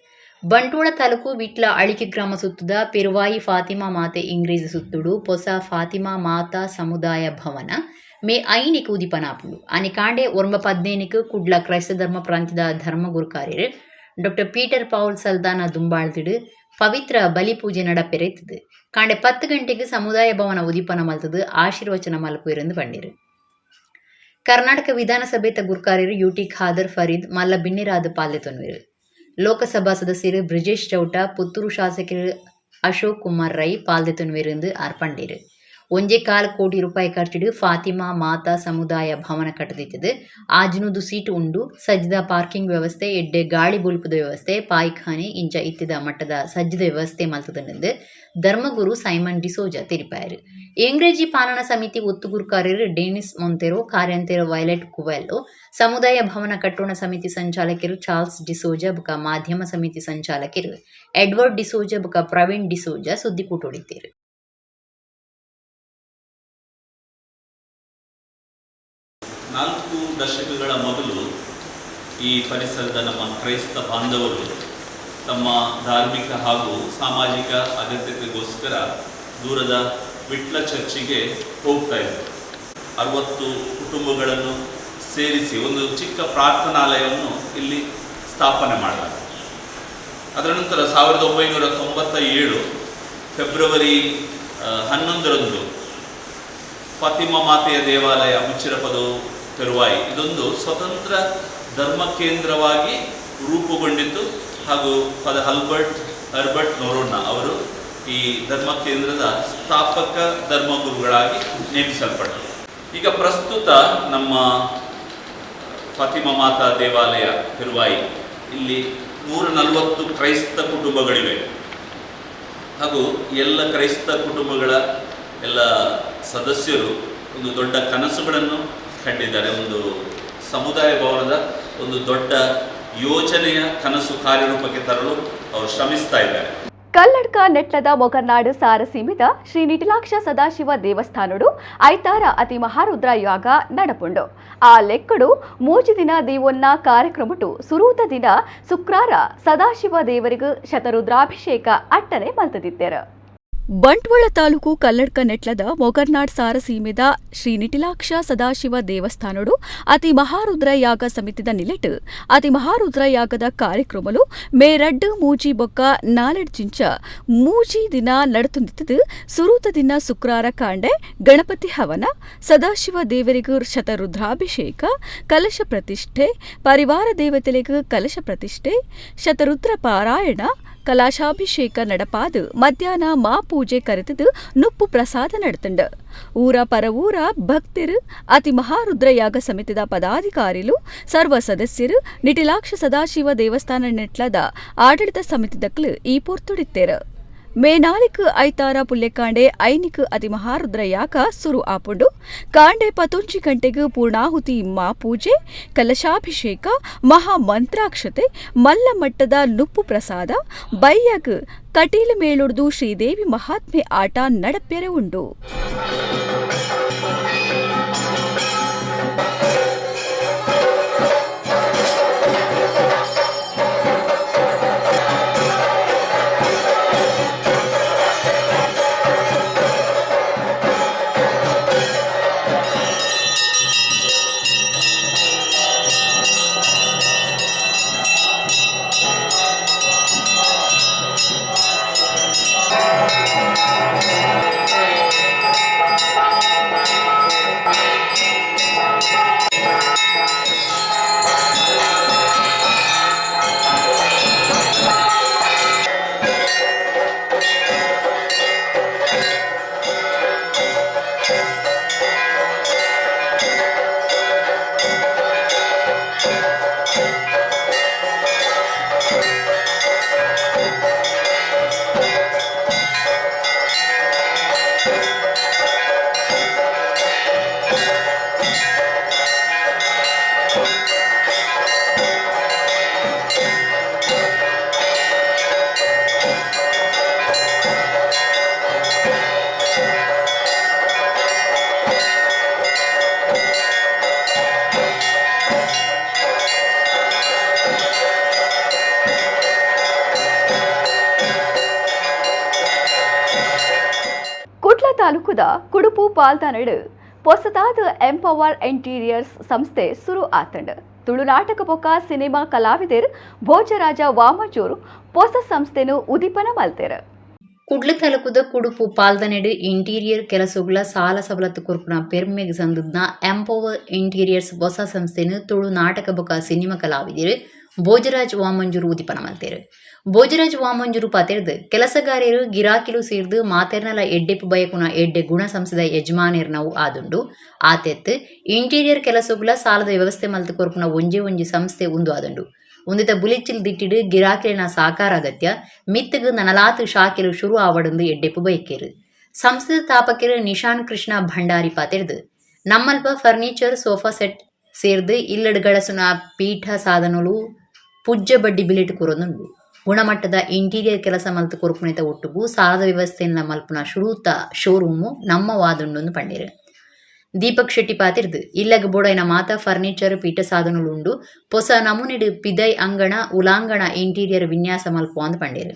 C: ಬಂಟ್ವಾಳ ತಾಲೂಕು ವಿಟ್ಲ ಅಳಿಕೆ ಗ್ರಾಮ ಸುತ್ತದ ಪೆರುವಾಯಿ ಫಾತಿಮಾ ಮಾತೆ ಇಂಗ್ರೇಜ್ ಸುತ್ತುಡು ಪೊಸ ಫಾತಿಮಾ ಮಾತಾ ಸಮುದಾಯ ಭವನ ಮೇ 5 ಉದಿಪನ ಆಪುಂಡು. ಆನೆ ಕಾಂಡೆ 9:15 ಕುಡ್ಲ ಕ್ರೈಸ್ತ ಧರ್ಮ ಪ್ರಾಂತ್ಯದ ಧರ್ಮಗುರುಕಾರ್ಯರು doctor Peter Paul Saldanha ದುಂಬಾಳ್ತಿಡು ಪವಿತ್ರ ಬಲಿಪೂಜೆ ನಡಪೆರೆತ್ತದು. ಕಾಂಡೆ 10 ಗಂಟೆಗೆ ಸಮುದಾಯ ಭವನ ಉದಿಪನ ಮಲ್ತದು ಆಶೀರ್ವಚನ ಮಲ್ಪುಯಿರೆಂದು ಪಂಡಿರು. ಕರ್ನಾಟಕ ವಿಧಾನಸಭೆತ ಗುರ್ಕಾರ್ಯರು ಯುಟಿ ಖಾದರ್ ಫರೀದ್ ಮಲ್ಲ ಬಿನ್ನಿರಾದ ಪಾಲ್ಲೆ ತೊನ್ವಿರು. ಲೋಕಸಭಾ ಸದಸ್ಯರು ಬ್ರಿಜೇಶ್ ಚೌಟ, ಪುತ್ತೂರು ಶಾಸಕರು ಅಶೋಕ್ ಕುಮಾರ್ ರೈ ಪಾಲ್ದೆ ತೊನ್ವಿருந்து ಅರ್ಪಂಡಿರು. 1.25 ಕೋಟಿ ರೂಪಾಯಿ ಖರ್ಚಿಡು ಫಾತಿಮಾ ಮಾತಾ ಸಮುದಾಯ ಭವನ ಕಟ್ಟದಿತ್ತದು. 500 ಸೀಟ್ ಉಂಡು. ಸಜ್ಜದ ಪಾರ್ಕಿಂಗ್ ವ್ಯವಸ್ಥೆ, ಎಡ್ಡೆ ಗಾಳಿ ಬುಲ್ಪದ ವ್ಯವಸ್ಥೆ, ಪಾಯ್ಖಾನೆ ಇಂಚ ಇತ್ತಿದ ಮಟ್ಟದ ಸಜ್ಜದ ವ್ಯವಸ್ಥೆ ಮಲ್ತದನೆಂದು ಧರ್ಮಗುರು ಸೈಮನ್ ಡಿಸೋಜಾ ತೆರಿಪಾಯರು. ಇಂಗ್ರೇಜಿ ಪಾಲನಾ ಸಮಿತಿ ಒತ್ತುಗುರುಕಾರ್ಯರು ಡೆನಿಸ್ ಮೊಂತೆರೋ, ಕಾರ್ಯಂತೆರು ವೈಲೆಟ್ ಕುವೆಲ್ಲೋ, ಸಮುದಾಯ ಭವನ ಕಟ್ಟೋಣ ಸಮಿತಿ ಸಂಚಾಲಕರು ಚಾರ್ಲ್ಸ್ ಡಿಸೋಜಾ ಬುಕ ಮಾಧ್ಯಮ ಸಮಿತಿ ಸಂಚಾಲಕರು ಎಡ್ವರ್ಡ್ ಡಿಸೋಜಾ ಬುಕ ಪ್ರವೀಣ್ ಡಿಸೋಜಾ ಸುದ್ದಿಕೂಟೊಡಿದ್ದೇರು.
G: ನಾಲ್ಕು ದಶಕಗಳ ಮೊದಲು ಈ ಪರಿಸರದ ನಮ್ಮ ಕ್ರೈಸ್ತ ಬಾಂಧವರು ತಮ್ಮ ಧಾರ್ಮಿಕ ಹಾಗೂ ಸಾಮಾಜಿಕ ಅಗತ್ಯತೆಗೋಸ್ಕರ ದೂರದ ವಿಟ್ಲ ಚರ್ಚಿಗೆ ಹೋಗ್ತಾ ಇದ್ದರು. 60 ಕುಟುಂಬಗಳನ್ನು ಸೇರಿಸಿ ಒಂದು ಚಿಕ್ಕ ಪ್ರಾರ್ಥನಾಲಯವನ್ನು ಇಲ್ಲಿ ಸ್ಥಾಪನೆ ಮಾಡಲಾಗಿದೆ. ಅದರ ನಂತರ 1997 ಫೆಬ್ರವರಿ 11ರಂದು ಫಾತಿಮಾ ಮಾತೆಯ ದೇವಾಲಯ ಮುಚ್ಚಿರಪದವು ಪೆರುವಾಯಿ ಇದೊಂದು ಸ್ವತಂತ್ರ ಧರ್ಮ ಕೇಂದ್ರವಾಗಿ ರೂಪುಗೊಂಡಿತು. ಹಾಗೂ ಫಾದರ್ ಹರ್ಬರ್ಟ್ ನೊರೋನ್ನ ಅವರು ಈ ಧರ್ಮ ಕೇಂದ್ರದ ಸ್ಥಾಪಕ ಧರ್ಮಗುರುಗಳಾಗಿ ನೇಮಿಸಲ್ಪಟ್ಟರು. ಈಗ ಪ್ರಸ್ತುತ ನಮ್ಮ ಫಾತಿಮಾ ಮಾತಾ ದೇವಾಲಯ ಪೆರುವಾಯಿ ಇಲ್ಲಿ 140 ಕ್ರೈಸ್ತ ಕುಟುಂಬಗಳಿವೆ. ಹಾಗೂ ಎಲ್ಲ ಕ್ರೈಸ್ತ ಕುಟುಂಬಗಳ ಎಲ್ಲ ಸದಸ್ಯರು ಒಂದು ದೊಡ್ಡ ಕನಸುಗಳನ್ನು ಕಂಡಿದ್ದಾರೆ. ಒಂದು ಸಮುದಾಯ ಭವನದ ಒಂದು ದೊಡ್ಡ ಯೋಜನೆಯ ಕನಸು ಕಾರ್ಯರೂಪಕ್ಕೆ ತರಲು ಅವರು ಶ್ರಮಿಸ್ತಾ ಇದ್ದಾರೆ.
A: ಕಲ್ಲಡ್ಕ ನೆಟ್ಲದ ಮೊಗರ್ನಾಡು ಸಾರ ಸೀಮಿತ ಶ್ರೀ ನಿಟಿಲಾಕ್ಷ ಸದಾಶಿವ ದೇವಸ್ಥಾನಡು ಐತಾರ ಅತಿ ಮಹಾರುದ್ರ ಯಾಗ ನಡಪುಂಡು. ಆ ಲೆಕ್ಕಡು 3 ದಿನ ದೇವೊನ್ನ ಕಾರ್ಯಕ್ರಮಟು ಸುರೂತ ದಿನ ಶುಕ್ರಾರ ಸದಾಶಿವ ದೇವರಿಗೂ ಶತರುದ್ರಾಭಿಷೇಕ ಅಟ್ಟನೆ ಮಲ್ತದಿದ್ದೇರು. ಬಂಟ್ವಾಳ ತಾಲೂಕು ಕಲ್ಲಡ್ಕ ನೆಟ್ಲದ ಮೊಗರ್ನಾಡ್ ಸಾರ ಸೀಮೆದ ಶ್ರೀ ನಿಟಿಲಾಕ್ಷ ಸದಾಶಿವ ದೇವಸ್ಥಾನಡು ಅತಿ ಮಹಾರುದ್ರ ಯಾಗ ಸಮಿತಿದ ನಿಲೆಟ್ ಅತಿ ಮಹಾರುದ್ರ ಯಾಗದ ಕಾರ್ಯಕ್ರಮಲು ಮೇ 2, 3 ಬೊಕ್ಕ 4 ಚಿಂಚ 3 ದಿನ ನಡತುಂದಿತ್ತದು. ಸುರೂತ ದಿನ ಶುಕ್ರಾರ ಕಾಂಡೆ ಗಣಪತಿ ಹವನ, ಸದಾಶಿವ ದೇವರಿಗೂ ಶತರುದ್ರಾಭಿಷೇಕ, ಕಲಶ ಪ್ರತಿಷ್ಠೆ, ಪರಿವಾರ ದೇವತೆಗಳಿಗೂ ಕಲಶ ಪ್ರತಿಷ್ಠೆ, ಶತರುದ್ರ ಪಾರಾಯಣ, ಕಲಾಶಾಭಿಷೇಕ ನಡಪಾದು ಮಧ್ಯಾಹ್ನ ಮಾ ಪೂಜೆ ಕರೆತದು ನುಪ್ಪು ಪ್ರಸಾದ ನಡತಂಡ. ಊರ ಪರವೂರ ಭಕ್ತರು, ಅತಿ ಮಹಾರುದ್ರ ಯಾಗ ಸಮಿತಿದ ಪದಾಧಿಕಾರಿಲು, ಸರ್ವ ಸದಸ್ಯರು, ನಿಟಿಲಾಕ್ಷ ಸದಾಶಿವ ದೇವಸ್ಥಾನ ನೆಟ್ಲದ ಆಡಳಿತ ಸಮಿತಿದಕ್ಲು ಈ ಪೊರ್ತುಡಿತ್ತೇರು. ಮೇ 4 ಐತಾರ ಪುಲ್ಯಕಾಂಡೆ 5 ಅತಿ ಮಹಾರುದ್ರ ಯಾಗ ಸುರು ಆಪುಂಡು. ಕಾಂಡೆ 11 ಗಂಟೆಗೆ ಪೂರ್ಣಾಹುತಿ ಮಾ ಪೂಜೆ, ಕಲಶಾಭಿಷೇಕ, ಮಹಾಮಂತ್ರಾಕ್ಷತೆ, ಮಲ್ಲಮಟ್ಟದ ನುಪ್ಪು ಪ್ರಸಾದ, ಬೈಯಗ್ ಕಟೀಲು ಮೇಲುಡ್ದು ಶ್ರೀದೇವಿ ಮಹಾತ್ಮೆ ಆಟ ನಡಪ್ಯರೆ ಉಂಡು. ತಾಲೂಕುದ ಕುಡುಪು ಪಾಲ್ದಾನಡು ಪೊಸತಾದ ಎಂಪವರ್ ಇಂಟೀರಿಯರ್ಸ್ ಸಂಸ್ಥೆ ಸುರು ಆತಂಡ್. ತುಳುನಾಟಕ ಬೊಕ್ಕ ಸಿನಿಮಾ ಕಲಾವಿದರ್ ಭೋಜರಾಜ ವಾಮಜೂರು ಪೊಸ ಸಂಸ್ಥೆನು ಉದಿಪನ ಮಲ್ತೆರ್.
C: ಕುಡ್ಲ ತಾಲೂಕುದ ಕುಡುಪು ಪಾಲ್ದನೆಡು ಇಂಟೀರಿಯರ್ ಕೆಲಸಗಳ ಸಾಲ ಸವಲತ್ತು ಕೊರ್ಪುನ ಪೆರ್ಮೆಗ್ ಸಂದದ್ನ ಎಂಪವರ್ ಇಂಟೀರಿಯರ್ಸ್ ಹೊಸ ಸಂಸ್ಥೆನು ತುಳು ನಾಟಕ ಬೊಕ್ಕ ಸಿನಿಮಾ ಕಲಾವಿದರು ಭೋಜರಾಜ್ ವಾಮಂಜೂರು ಉದಿಪನ ಮಲ್ತೆರ್. ಭೋಜರಾಜ್ ವಾಮಂಜೂರು ಪಾತೆರ್ದು ಕೆಲಸಗಾರರು ಗಿರಾಕಿಲು ಸೇರ್ದು ಮಾತೆರ್ನಲ ಎಡ್ಡೆಪ್ಪು ಬಯಕುನ ಎಡ್ಡೆ ಗುಣ ಸಂಸ್ಥೆದ ಯಜಮಾನಿರ್ ನಾವು ಆದುಂಡು. ಆತೆತ್ತು ಇಂಟೀರಿಯರ್ ಕೆಲಸಗಳ ಸಾಲದ ವ್ಯವಸ್ಥೆ ಮಲ್ತು ಕೊರ್ಪುನ ಒಂಜೆ ಒಂಜಿ ಸಂಸ್ಥೆ ಉಂದು ಆದುಂಡು. ಉಂದಿತ ಬುಲಿಚಿಲ್ ದಿಟ್ಟಿಡು ಗಿರಾಕಿಲಿನ ಸಾಕಾರ ಅಗತ್ಯ ಮಿತ್ತಗು ನನಲಾತು ಶಾಖೆಲು ಶುರು ಆವಡಂದು ಎಡ್ಡೆಪ್ಪು ಬಯಕೇರು. ಸಂಸ್ಥೆದ ಸ್ಥಾಪಕರು ನಿಶಾನ್ ಕೃಷ್ಣ ಭಂಡಾರಿ ಪಾತೆರ್ದು ನಮ್ಮಲ್ಪ ಫರ್ನಿಚರ್ ಸೋಫಾ ಸೆಟ್ ಸೇರ್ದು ಇಲ್ಲಡುಗಳಸುನ ಪೀಠ ಸಾಧನಲು ಪುಜ್ಜ ಬಡ್ಡಿ ಬಿಲೆಟ್ ಕೊರೊಂದುಂಡು. ಗುಣಮಟ್ಟದ ಇಂಟೀರಿಯರ್ ಕೆಲಸ ಮಲ್ತು ಕೊರ್ಪುನಿತ ಒಟ್ಟುಗು ಸಾಲದ ವ್ಯವಸ್ಥೆಯನ್ನು ಮಲ್ಪುನ ಶುರೂತ ಶೋರೂಮು ನಮ್ಮ ವಾದುಂಡು ಪಂಡೇರು. ದೀಪಕ್ ಶೆಟ್ಟಿ ಪಾತಿರ್ದು ಇಲ್ಲಗ ಬೋಡೈನ ಮಾತಾ ಫರ್ನಿಚರ್ ಪೀಠ ಸಾಧನಲು ಉಂಡು. ಪೊಸ ನಮೂನೆಡು ಪಿದೈ ಅಂಗಣ ಉಲಾಂಗಣ ಇಂಟೀರಿಯರ್ ವಿನ್ಯಾಸ ಮಲ್ಪು ಅಂದ್ ಪಂಡೇರು.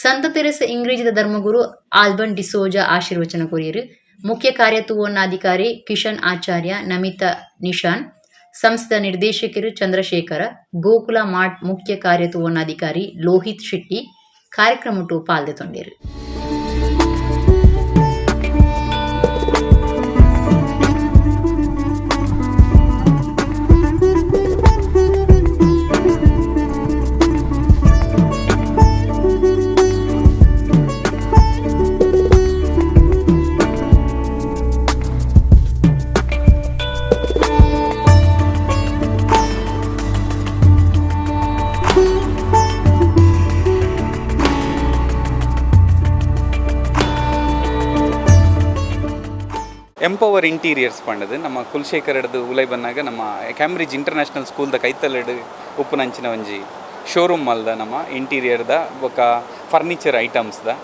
C: ಸಂತ ತೆರೆಸ ಇಂಗ್ರೇಜಿದ ಧರ್ಮಗುರು ಆಲ್ಬನ್ ಡಿಸೋಜಾ ಆಶೀರ್ವಚನ ಕೊರಿಯರು. ಮುಖ್ಯ ಕಾರ್ಯತುವನ್ನಾಧಿಕಾರಿ ಕಿಶನ್ ಆಚಾರ್ಯ, ನಮಿತಾ ನಿಶಾನ್, ಸಂಸ್ಥೆಯ ನಿರ್ದೇಶಕರು ಚಂದ್ರಶೇಖರ, ಗೋಕುಲ ಮಾರ್ಟ್ ಮುಖ್ಯ ಕಾರ್ಯತುವನ್ನಾಧಿಕಾರಿ ಲೋಹಿತ್ ಶೆಟ್ಟಿ ಕಾರ್ಯಕ್ರಮಟು ಪಾಲ್ದೆ ತೊಂಡೇರು.
H: ಎಂಪವರ್ ಇಂಟೀರಿಯರ್ಸ್ ಪಂಡದು ನಮ್ಮ ಕುಲಶೇಖರಡ್ದು ಉಲೈ ಬನ್ನಾಗ ನಮ್ಮ ಕ್ಯಾಂಬ್ರಿಡ್ಜ್ ಇಂಟರ್ನ್ಯಾಷನಲ್ ಸ್ಕೂಲ್ದ ಕೈತಲೆಡು ಉಪ್ಪುನಂಚಿನ ಒಂಜಿ ಶೋರೂಮ್ ಮಲ್ದ ನಮ್ಮ ಇಂಟೀರಿಯರ್ದ ಬೊಕ ಫರ್ನಿಚರ್ ಐಟಮ್ಸ್ದ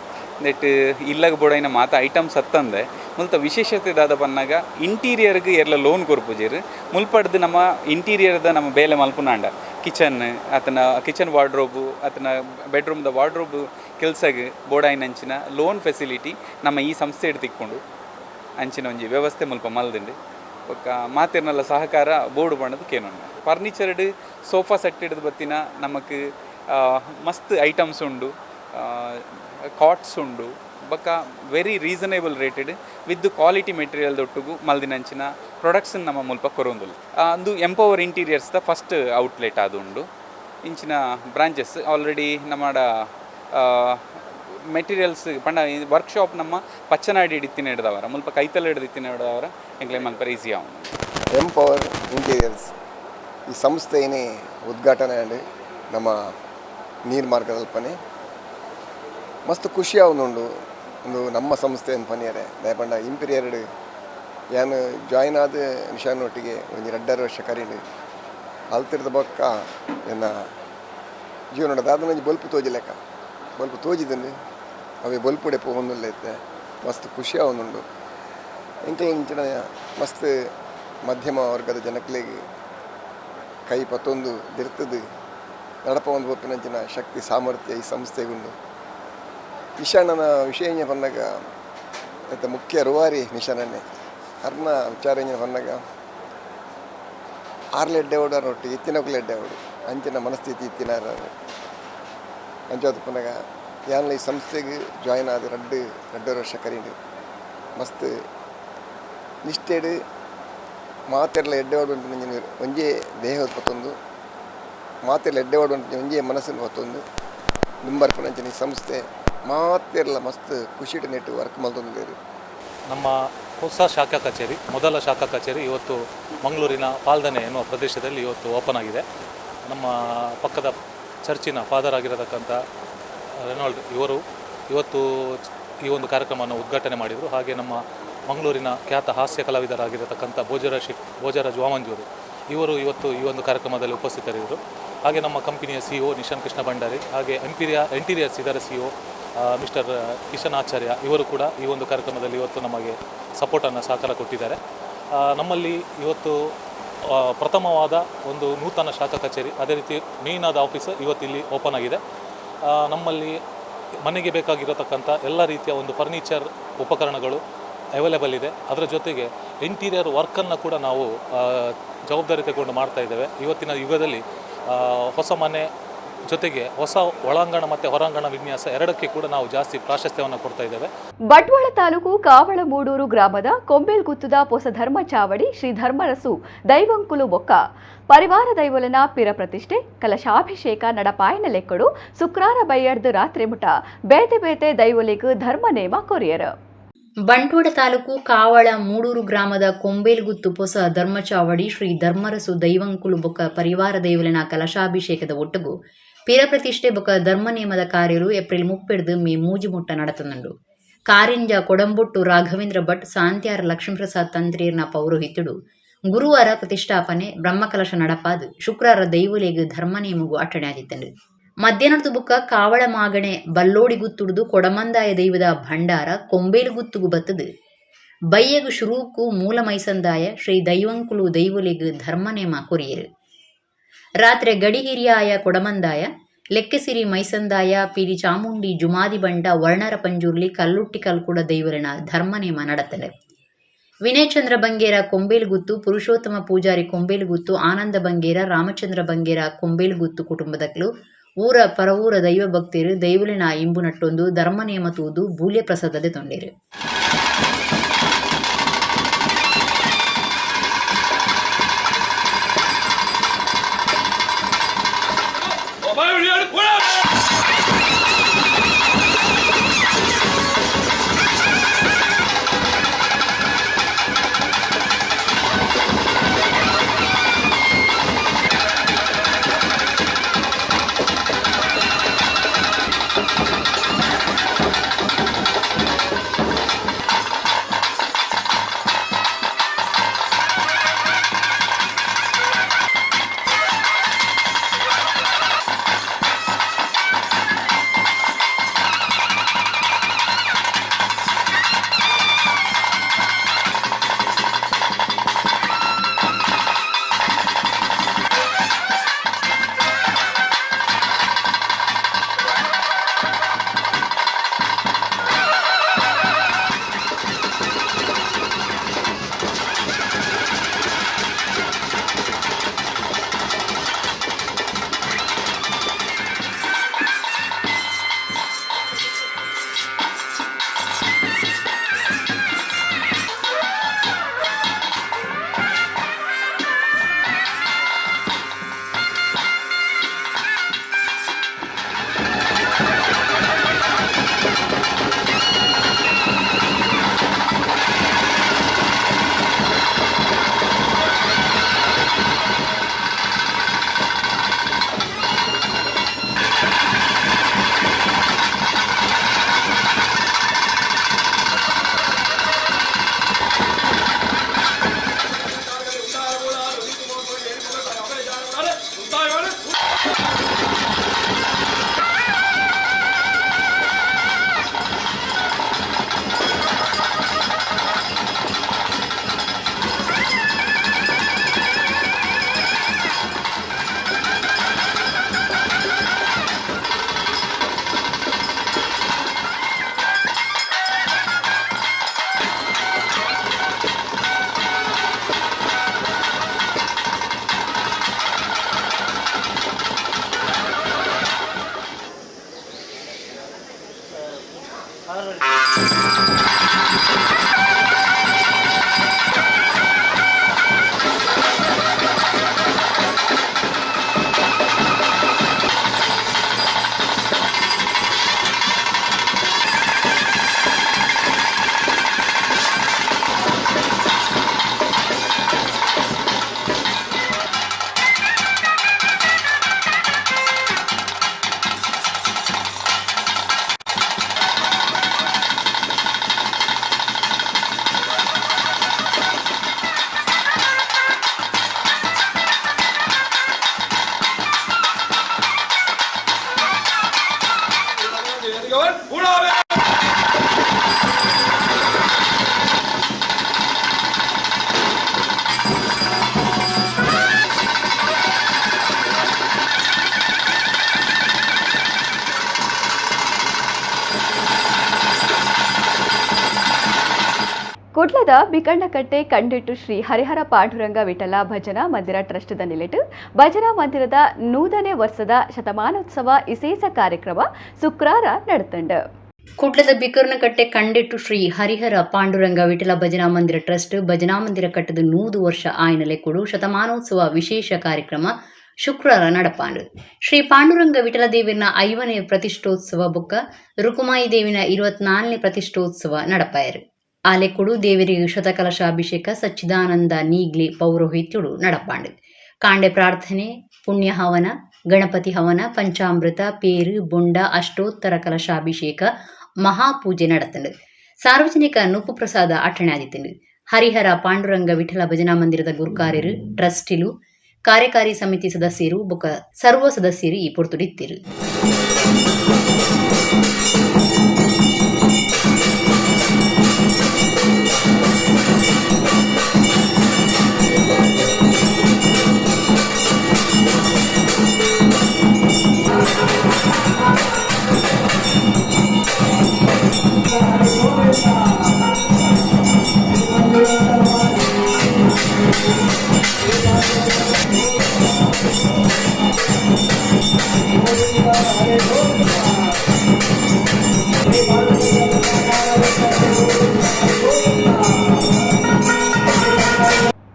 H: ನೆಟ್ ಇಲ್ಲಗ ಬೋಡೈನ ಮಾತ ಐಟಮ್ಸ್ ಅತ್ತಂದೆ ಮುಲ್ತ ವಿಶೇಷತೆ ದಾದ ಬನ್ನಾಗ ಇಂಟೀರಿಯರ್ಗೆ ಎರ್ಲ ಲೋನ್ ಕೊರ್ಪುಜೇರು. ಮುಲ್ಪಡ್ದು ನಮ್ಮ ಇಂಟೀರಿಯರ್ದ ನಮ್ಮ ಬೇಲೆ ಮಲ್ಪುನಾಂಡ ಕಿಚನ್ ಆತನ ಕಿಚನ್ ವಾರ್ಡ್ರೋಬು ಆತನ ಬೆಡ್ರೂಮ್ದ ವಾರ್ಡ್ರೋಬು ಕೆಲಸಗೆ ಬೋಡೈನಂಚಿನ ಲೋನ್ ಫೆಸಿಲಿಟಿ ನಮ್ಮ ಈ ಸಂಸ್ಥೆ ತಿಕ್ಕೊಂಡು ಅಂಚಿನ ಒಂಜಿ ವ್ಯವಸ್ಥೆ ಮುಲ್ಪ ಮಲ್ದಿಂಡು. ಬೊಕ್ಕ ಮಾತಿರ್ನಲ್ಲ ಸಹಕಾರ ಬೋರ್ಡು ಬಣ್ಣದ ಕೇನೊಂಡು. ಫರ್ನಿಚರ್ಡ್ ಸೋಫಾ ಸೆಟ್ ಹಿಡಿದು ಬತ್ತಿನ ನಮಕ್ ಮಸ್ತ್ ಐಟಮ್ಸ್ ಉಂಡು, ಕಾಟ್ಸ್ ಉಂಡು, ಬೊಕ್ಕ very reasonable rated with quality material ದೊಟ್ಟುಗು ಮಲ್ದಿನ ಅಂಚಿನ ಪ್ರೊಡಕ್ಟ್ಸ್ ನಮ್ಮ ಮುಲ್ಪ ಕೊರೊಂದುಲ್ಲ. ಅಂದು empower interiors the first outlet ಅದು ಉಂಡು. ಇಂಚಿನ ಬ್ರಾಂಚಸ್ ಆಲ್ರೆಡಿ ನಮ್ಮ ಮೆಟೀರಿಯಲ್ಸ್ ಪಂಡ ವರ್ಕ್ಶಾಪ್ ನಮ್ಮ ಪಚ್ಚನಾಡಿ ಹಿಡಿತಿನ ಹಿಡ್ದವರ ಮುಲ್ಪ ಕೈತಲ್ ಹಿಡಿದಿತ್ತಿನ ಹಿಡ್ದವರ ಎಂಕ್ಲೆ ಮಲ್ಪ ಈಸಿ ಆವು.
I: ಎಂಪವರ್ ಇಂಟೀರಿಯರ್ಸ್ ಈ ಸಂಸ್ಥೆಯೇ ಉದ್ಘಾಟನೆ ಆಂಡ್ ನಮ್ಮ ನೀರು ಮಾರ್ಗದಲ್ಪನೆ ಮಸ್ತ್ ಖುಷಿ ಆವೊಂದುಂಡು. ಒಂದು ನಮ್ಮ ಸಂಸ್ಥೆ ಪನಿಯರೆ ದಯಪಂಡ ಇಂಪೀರಿಯರ್ಡ್ ಯಾನು ಜಾಯಿನ್ ಆದ ನಿಶಾನ್ ಒಟ್ಟಿಗೆ ಒಂದು 2.5 ವರ್ಷ ಕರೀಂಡು ಅಲ್ತಿರ್ದ ಬೊಕ್ಕ ಎನ್ನ ಜೀವನದ ದಾದನಂಜಿ ಬೊಲ್ಪು ತೋಜಿಲೆಕ್ಕ ಬೊಲ್ಪು ತೋಜಿದಂಡು ಅವೇ ಬೊಲ್ಪುಡೆ ಪೋವೊಂದುಲ್ಲ ಮಸ್ತ್ ಖುಷಿ ಆವೊಂದುಂಡು. ಎಂಕಲ್ ಮಸ್ತ್ ಮಧ್ಯಮ ವರ್ಗದ ಜನಕ್ಲೆಗ್ ಕೈ ಪತ್ತೊಂದು ದಿರ್ತದು ನಡಪ ಒಂದು ಪೋಪಿನಂಚಿನ ಶಕ್ತಿ ಸಾಮರ್ಥ್ಯ ಈ ಸಂಸ್ಥೆಗುಂಡು. ನಿಶಾನನ ವಿಷಯ ಪನ್ನಗ ಇತ್ತ ಮುಖ್ಯ ರೂವಾರಿ ನಿಶಾನನ್ನೇ ಅರ್ನ ವಿಚಾರ ಪನ್ನಗ ಆರ್ಲೆಡ್ಡೆ ಓಡು ಒಟ್ಟಿಗೆ ಇತ್ತಿನಕುಲು ಎಡ್ಡೆ ಓಡು ಅಂಚಿನ ಮನಸ್ಥಿತಿ ಇತ್ತಿನ ಅಂಚಾದ ಪನ್ನಗ ಯಾನ್ಲ ಈ ಸಂಸ್ಥೆಗೆ ಜಾಯಿನ್ ಆದ 2.5 ವರ್ಷ ಕರೀಂಡು ಮಸ್ತ್ ನಿಷ್ಠೆಡು ಮಾತೆರ್ಲ ಎಡ್ಡೆ ಓಡು ಒಂಜೇ ದೇಹ ಪತ್ತೊಂದು ಮಾತೆರ್ಲ ಎಡ್ಡೆ ಓಡು ಒಂಜೇ ಮನಸ್ಸನ್ನು ಪತ್ತೊಂದು ದುಂಬರ್ಪುನಂಚಿನ ಈ ಸಂಸ್ಥೆ ಮಾತೆರ್ಲ ಮಸ್ತ್ ಖುಷಿಡ್ ನೆಟ್ಟು ವರ್ಕ್ ಮಲ್ತೊಂದುಲ್ಲೆರ್.
J: ನಮ್ಮ ಹೊಸ ಶಾಖಾ ಕಚೇರಿ, ಮೊದಲ ಶಾಖಾ ಕಚೇರಿ ಇವತ್ತು ಮಂಗಳೂರಿನ ಪಾಲ್ದನೆ ಎನ್ನುವ ಪ್ರದೇಶದಲ್ಲಿ ಇವತ್ತು ಓಪನ್ ಆಗಿದೆ. ನಮ್ಮ ಪಕ್ಕದ ಚರ್ಚಿನ ಫಾದರ್ ಆಗಿರತಕ್ಕಂಥ ರೆನಾಲ್ಡ್ ಇವರು ಇವತ್ತು ಈ ಒಂದು ಕಾರ್ಯಕ್ರಮವನ್ನು ಉದ್ಘಾಟನೆ ಮಾಡಿದರು. ಹಾಗೆ ನಮ್ಮ ಮಂಗಳೂರಿನ ಖ್ಯಾತ ಹಾಸ್ಯ ಕಲಾವಿದರಾಗಿರತಕ್ಕಂಥ ಭೋಜರಾಜ್ ವಾಮಂಜೂರು ಇವರು ಇವತ್ತು ಈ ಒಂದು ಕಾರ್ಯಕ್ರಮದಲ್ಲಿ ಉಪಸ್ಥಿತರಿದ್ದರು. ಹಾಗೆ ನಮ್ಮ ಕಂಪನಿಯ CEO Nishan Krishna Bhandari, ಹಾಗೆ ಇಂಟೀರಿಯರ್ಸ್ ಇದರ CEO mister Kishan ಆಚಾರ್ಯ ಇವರು ಕೂಡ ಈ ಒಂದು ಕಾರ್ಯಕ್ರಮದಲ್ಲಿ ಇವತ್ತು ನಮಗೆ ಸಪೋರ್ಟನ್ನು ಸಹಕಾರ ಕೊಟ್ಟಿದ್ದಾರೆ. ನಮ್ಮಲ್ಲಿ ಇವತ್ತು ಪ್ರಥಮವಾದ ಒಂದು ನೂತನ ಶಾಖಾ ಕಚೇರಿ, ಅದೇ ರೀತಿ ಮೇಯ್ನ್ ಆದ ಆಫೀಸ್ ಇವತ್ತು ಇಲ್ಲಿ ಓಪನ್ ಆಗಿದೆ. ನಮ್ಮಲ್ಲಿ ಮನೆಗೆ ಬೇಕಾಗಿರತಕ್ಕಂಥ ಎಲ್ಲ ರೀತಿಯ ಒಂದು ಫರ್ನಿಚರ್ ಉಪಕರಣಗಳು, ಅವೈಲೇಬಲ್ ಇದೆ. ಅದರ ಜೊತೆಗೆ ಇಂಟೀರಿಯರ್ ವರ್ಕನ್ನು ಕೂಡ ನಾವು ಜವಾಬ್ದಾರಿ ತಗೊಂಡು ಮಾಡ್ತಾ ಇದ್ದೇವೆ. ಇವತ್ತಿನ ಯುಗದಲ್ಲಿ ಹೊಸ ಮನೆ ಜೊತೆಗೆ ಹೊಸ ಒಳಾಂಗಣ ಮತ್ತು ಹೊರಾಂಗಣ ವಿನ್ಯಾಸ ಎರಡಕ್ಕೆ ಕೂಡ ನಾವು ಜಾಸ್ತಿ ಪ್ರಾಶಸ್ತ್ಯವನ್ನು ಕೊಡ್ತಾ ಇದ್ದೇವೆ.
A: ಬಂಟ್ವಾಳ ತಾಲೂಕು ಕಾವಳಮೂಡೂರು ಗ್ರಾಮದ ಕೊಂಬೇಲ್ಗುತ್ತದ ಪೊಸ ಧರ್ಮ ಚಾವಡಿ ಶ್ರೀ ಧರ್ಮರಸು ದೈವಂಕುಲು ಬೊಕ್ಕ ಪರಿವಾರ ದೈವಲನ ಪಿರ ಪ್ರತಿಷ್ಠೆ ಕಲಶಾಭಿಷೇಕ ನಡಪಾಯನ ಲೆಕ್ಕಡು ಶುಕ್ರಾರ ಬೈಯರ್ದು ರಾತ್ರಿ ಮುಟ ಬೇತೆ ಬೇತೆ ದೈವಲಿಗ್ ಧರ್ಮ ನೇಮ ಕೊರಿಯರ್.
C: ಬಂಟ್ವಾಳ ತಾಲೂಕು ಕಾವಳ ಮೂಡೂರು ಗ್ರಾಮದ ಕೊಂಬೇಲ್ಗುತ್ತು ಪೊಸ ಧರ್ಮಚಾವಡಿ ಶ್ರೀ ಧರ್ಮರಸು ದೈವಂಕುಲು ಬೊಕ್ಕ ಪರಿವಾರ ದೈವಲಿನ ಕಲಶಾಭಿಷೇಕದ ಒಟ್ಟುಗು ಪಿರಪ್ರತಿಷ್ಠೆ ಬೊಕ್ಕ ಧರ್ಮ ನೇಮದ ಕಾರ್ಯಲು ಏಪ್ರಿಲ್ 30 ಮೇ 3 ಮುಟ್ಟ ನಡತನುಂಡು. ಕಾರಿಂಜ ಕೊಡಂಬೊಟ್ಟು ರಾಘವೇಂದ್ರ ಭಟ್ ಸಾಂತ್ಯಾರ ಲಕ್ಷ್ಮೀಪ್ರಸಾದ್ ತಂತ್ರಿಯರ್ನ ಪೌರೋಹಿತ್ಯಡು ಗುರುವಾರ ಪ್ರತಿಷ್ಠಾಪನೆ ಬ್ರಹ್ಮಕಲಶ ನಡಪಾದು ಶುಕ್ರಾರ ದೈವಲೆಗ್ ಧರ್ಮ ನೇಮಗು ಅಟ್ಟಣೆಯಾದಿತ್ತಂಡು. ಮಧ್ಯಾಹ್ನದ ಬುಕ್ಕ ಕಾವಳ ಮಾಗಣೆ ಬಲ್ಲೋಡಿಗುತ್ತುಡುದು ಕೊಡಮಂದಾಯ ದೈವದ ಭಂಡಾರ ಕೊಂಬೇಲುಗುತ್ತುಗು ಬತ್ತದು ಬಯ್ಯಗು ಶುರೂಕು ಮೂಲ ಮೈಸಂದಾಯ ಶ್ರೀ ದೈವಂಕುಲು ದೈವಲೆಗ್ ಧರ್ಮನೇಮ ಕೊರಿಯರು. ರಾತ್ರೆ ಗಡಿಹಿರಿಯಾಯ ಕೊಡಮಂದಾಯ ಲೆಕ್ಕೆಸಿರಿ ಮೈಸಂದಾಯ ಪೀರಿ ಚಾಮುಂಡಿ ಜುಮಾದಿ ಬಂಟ ವರ್ಣರ ಪಂಜುರ್ಲಿ ಕಲ್ಲುಟ್ಟಿ ಕಲ್ಕುಡ ದೈವಲಿನ ಧರ್ಮನೇಮ ನಡತದೆ. ವಿನಯಚಂದ್ರ ಬಂಗೇರ ಕೊಂಬೇಲುಗುತ್ತು, ಪುರುಷೋತ್ತಮ ಪೂಜಾರಿ ಕೊಂಬೇಲುಗುತ್ತು, ಆನಂದ ಬಂಗೇರ, ರಾಮಚಂದ್ರ ಬಂಗೇರ ಕೊಂಬೇಲುಗುತ್ತು ಕುಟುಂಬದಕ್ಲು ಊರ ಪರವೂರ ದೈವ ಭಕ್ತರು ದೈವಲಿನ ಇಂಬು ನಟ್ಟೊಂದು ಧರ್ಮನೇಮ ತೂದು ಬೂಲ್ಯ ಪ್ರಸಾದದೆ ತೊಂಡೇರು.
A: ಕುಡ್ಲದ ಬಿಕಣ್ಣಕಟ್ಟೆ ಕಂಡಿಟ್ಟು ಶ್ರೀ ಹರಿಹರ ಪಾಂಡುರಂಗ ವಿಠಲ ಭಜನಾ ಮಂದಿರ ಟ್ರಸ್ಟ್ದ ನಿಲೆಟು ಭಜನಾ ಮಂದಿರದ 100ನೇ ವರ್ಷದ ಶತಮಾನೋತ್ಸವ ವಿಶೇಷ ಕಾರ್ಯಕ್ರಮ ಶುಕ್ರವಾರ ನಡೆತಂಡು.
C: ಕುಡ್ಲದ ಬಿಕರ್ನಕಟ್ಟೆ ಕಂಡೆಟ್ಟು ಶ್ರೀ ಹರಿಹರ ಪಾಂಡುರಂಗ ವಿಠಲ ಭಜನಾ ಮಂದಿರ ಟ್ರಸ್ಟ್ ಭಜನಾ ಮಂದಿರ ಕಟ್ಟದ 100 ವರ್ಷ ಆಯ್ನಲೆ ಕೊಡು ಶತಮಾನೋತ್ಸವ ವಿಶೇಷ ಕಾರ್ಯಕ್ರಮ ಶುಕ್ರವಾರ ನಡಪಾಂಡು. ಶ್ರೀ ಪಾಂಡುರಂಗ ವಿಠಲ ದೇವಿನ 50ನೇ ಪ್ರತಿಷ್ಠೋತ್ಸವ ಬೊಕ್ಕ ರುಕುಮಾಯಿ ದೇವಿನ 24ನೇ ಪ್ರತಿಷ್ಠೋತ್ಸವ ನಡಪಾಯರು. ಆಲೆಕೊಡು ದೇವರಿಗೆ ಶತಕಲಶಾಭಿಷೇಕ ಸಚ್ಚಿದಾನಂದ ನೀಗ್ಲಿ ಪೌರೋಹಿತ್ಯುಡು ನಡಪಾಂಡು. ಕಾಂಡೆ ಪ್ರಾರ್ಥನೆ, ಪುಣ್ಯ ಹವನ, ಗಣಪತಿ ಹವನ, ಪಂಚಾಮೃತ, ಪೇರು, ಬೊಂಡ, ಅಷ್ಟೋತ್ತರ ಕಲಶಾಭಿಷೇಕ, ಮಹಾಪೂಜೆ ನಡತಂಡು. ಸಾರ್ವಜನಿಕ ನುಪ್ಪು ಪ್ರಸಾದ ಅಟ್ಟಣೆ ಆದಿತ್ತಂಡು. ಹರಿಹರ ಪಾಂಡುರಂಗ ವಿಠಲ ಭಜನಾ ಮಂದಿರದ ಗುರುಕಾರ್ಯರು, ಟ್ರಸ್ಟಿಲು, ಕಾರ್ಯಕಾರಿ ಸಮಿತಿ ಸದಸ್ಯರು ಬೊಕ್ಕ ಸರ್ವ ಸದಸ್ಯರು ಈ ಪೊರ್ತುಡಿತ್ತಿರು.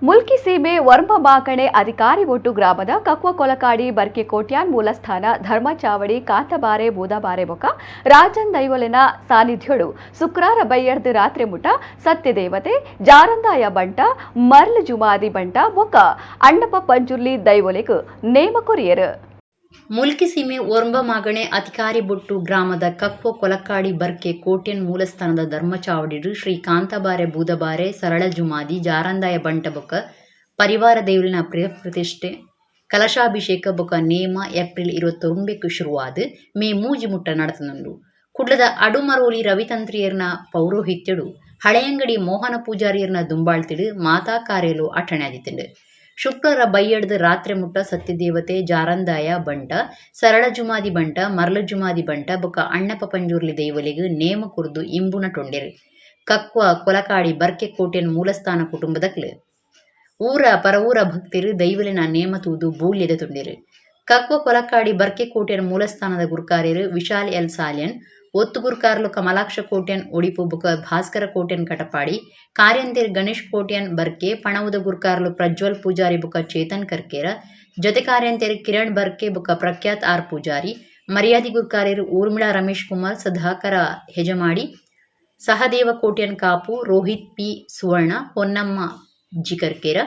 A: ಮುಲ್ಕಿ ಸೀಮೆ ವರ್ಮ ಮಾಕಣೆ ಅಧಿಕಾರಿ ಒಟ್ಟು ಗ್ರಾಮದ ಕಕ್ವ ಕೊಲಕಾಡಿ ಬರ್ಕೆ ಕೋಟ್ಯಾನ್ ಮೂಲಸ್ಥಾನ ಧರ್ಮಚಾವಡಿ ಕಾಂತಬಾರೆ ಬೂದಬಾರೆ ಬೊಕ ರಾಜನ್ ದೈವಲಿನ ಸಾನ್ನಿಧ್ಯೋಡು ಶುಕ್ರಾರ ಬೈಯರ್ದು ರಾತ್ರಿ ಮುಟ ಸತ್ಯದೇವತೆ ಜಾರಂದಾಯ ಬಂಟ ಮರ್ಲ್ ಜುಮಾದಿ ಬಂಟ ಬೊಕ ಅಣ್ಣಪ್ಪ ಪಂಜುರ್ಲಿ ದೈವೊಲೆಗ್ ನೇಮ ಕೊರಿಯರು.
C: ಮುಲ್ಕಿ ಸೀಮೆ ಒರ್ಂಬ ಮಾಗಣೆ ಅಧಿಕಾರಿ ಬೊಟ್ಟು ಗ್ರಾಮದ ಕಕ್ವ ಕೊಲಕಾಡಿ ಬರ್ಕೆ ಕೋಟ್ಯನ್ ಮೂಲಸ್ಥಾನದ ಧರ್ಮಚಾವಡಿಡು ಶ್ರೀ ಕಾಂತಾಬಾರೆ ಬೂದಬಾರೆ ಸರಳ ಜುಮಾದಿ ಜಾರಂದಾಯ ಬಂಟ ಬೊಕ್ಕ ಪರಿವಾರ ದೇವಲಿನ ಪ್ರತಿಷ್ಠೆ ಕಲಶಾಭಿಷೇಕ ಬೊಕ್ಕ ನೇಮ ಏಪ್ರಿಲ್ 29 ಶುರುವಾದ ಮೇ 3 ಮುಟ್ಟ ನಡೆತನುಂಡು. ಕುಡ್ಲದ ಅಡುಮರೋಲಿ ರವಿತಂತ್ರಿಯರ್ನ ಪೌರೋಹಿತ್ಯಡು ಹಳೆಯಂಗಡಿ ಮೋಹನ ಪೂಜಾರಿಯರ್ನ ದುಂಬಾಳ್ತಿಡು ಮಾತಾ ಕಾರ್ಯಲು ಅಟ್ಟಣೆ ಆದಿತ್ತಂಡು. ಶುಕ್ರರ ಬೈಯಡ್ದು ರಾತ್ರಿ ಮುಟ್ಟ ಸತ್ಯದೇವತೆ ಜಾರಂದಾಯ ಬಂಟ ಸರಳ ಜುಮಾದಿ ಬಂಟ ಮರಳ ಜುಮಾದಿ ಬಂಟ ಬೊಕ್ಕ ಅಣ್ಣಪ್ಪ ಪಂಜುರ್ಲಿ ದೈವಲಿಗು ನೇಮ ಕುರ್ದು ಇಂಬುನ ಟೊಂಡೆರು. ಕಕ್ವ ಕೊಲಕಾಡಿ ಬರ್ಕೆ ಕೋಟೆನ್ ಮೂಲಸ್ಥಾನ ಕುಟುಂಬದಕ್ಲು ಊರ ಪರವೂರ ಭಕ್ತರು ದೈವಲಿನ ನೇಮ ತೂದು ಬೂಲ್ಯದ ತುಂಡಿರು. ಕಕ್ವ ಕೊಲಕಾಡಿ ಬರ್ಕೆ ಕೋಟೆನ್ ಮೂಲಸ್ಥಾನದ ಗುರುಕಾರ್ಯರು ವಿಶಾಲ್ ಎಲ್ ಸಾಲ್ಯನ್, ಒತ್ತು ಗುರುಕಾರ್ಲು ಕಮಲಾಕ್ಷ ಕೋಟ್ಯನ್ ಒಡಿಪು ಬುಕ ಭಾಸ್ಕರ ಕೋಟ್ಯನ್ ಕಟಪಾಡಿ, ಕಾರ್ಯಂತೇರ್ ಗಣೇಶ್ ಕೋಟ್ಯನ್ ಬರ್ಕೆ, ಪಣವುದ ಗುರುಕಾರ್ಲು ಪ್ರಜ್ವಲ್ ಪೂಜಾರಿ ಬುಕ ಚೇತನ್ ಕರ್ಕೇರ, ಜೊತೆ ಕಾರ್ಯಂತೇರ್ ಕಿರಣ್ ಬರ್ಕೆ ಬುಕ ಪ್ರಖ್ಯಾತ್ ಆರ್ ಪೂಜಾರಿ, ಮರ್ಯಾದಿ ಗುರುಕಾರ್ಯರು ಊರ್ಮಿಳಾ ರಮೇಶ್ ಕುಮಾರ್, ಸುಧಾಕರ ಹೆಜಮಾಡಿ, ಸಹದೇವ ಕೋಟ್ಯನ್ ಕಾಪು, ರೋಹಿತ್ ಪಿ ಸುವರ್ಣ, ಹೊನ್ನಮ್ಮ ಜಿ ಕರ್ಕೇರ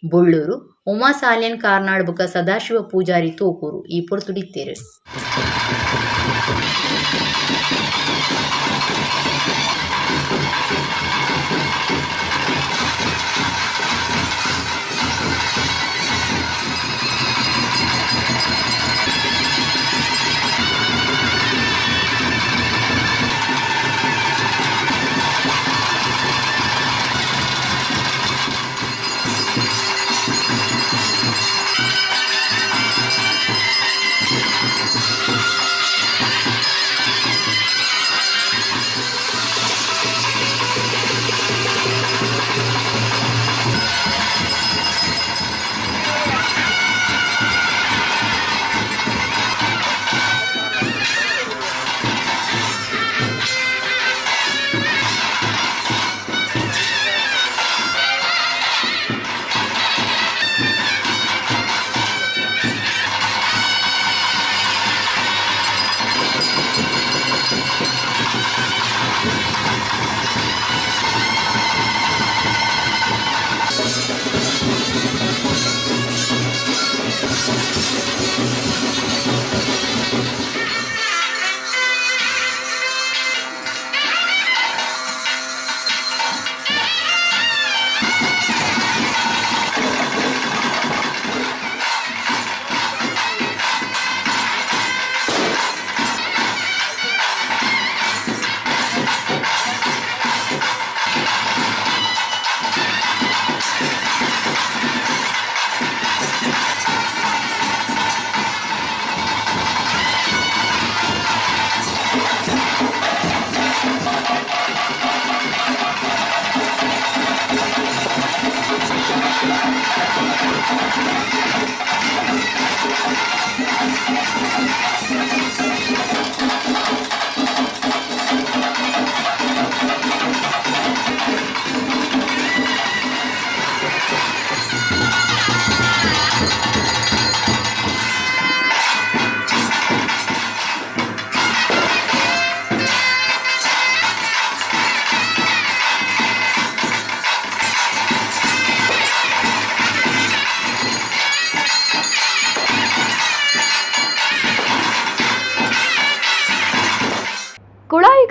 C: ಬೊಳ್ಳೂರು, ಉಮಾ ಸಾಲ್ಯನ್ ಕಾರ್ನಾಡ್ ಬುಕ ಸದಾಶಿವ ಪೂಜಾರಿ ತೋಕೂರು ಈ ಪೊರ್ತುಡಿತ್ತೇರು.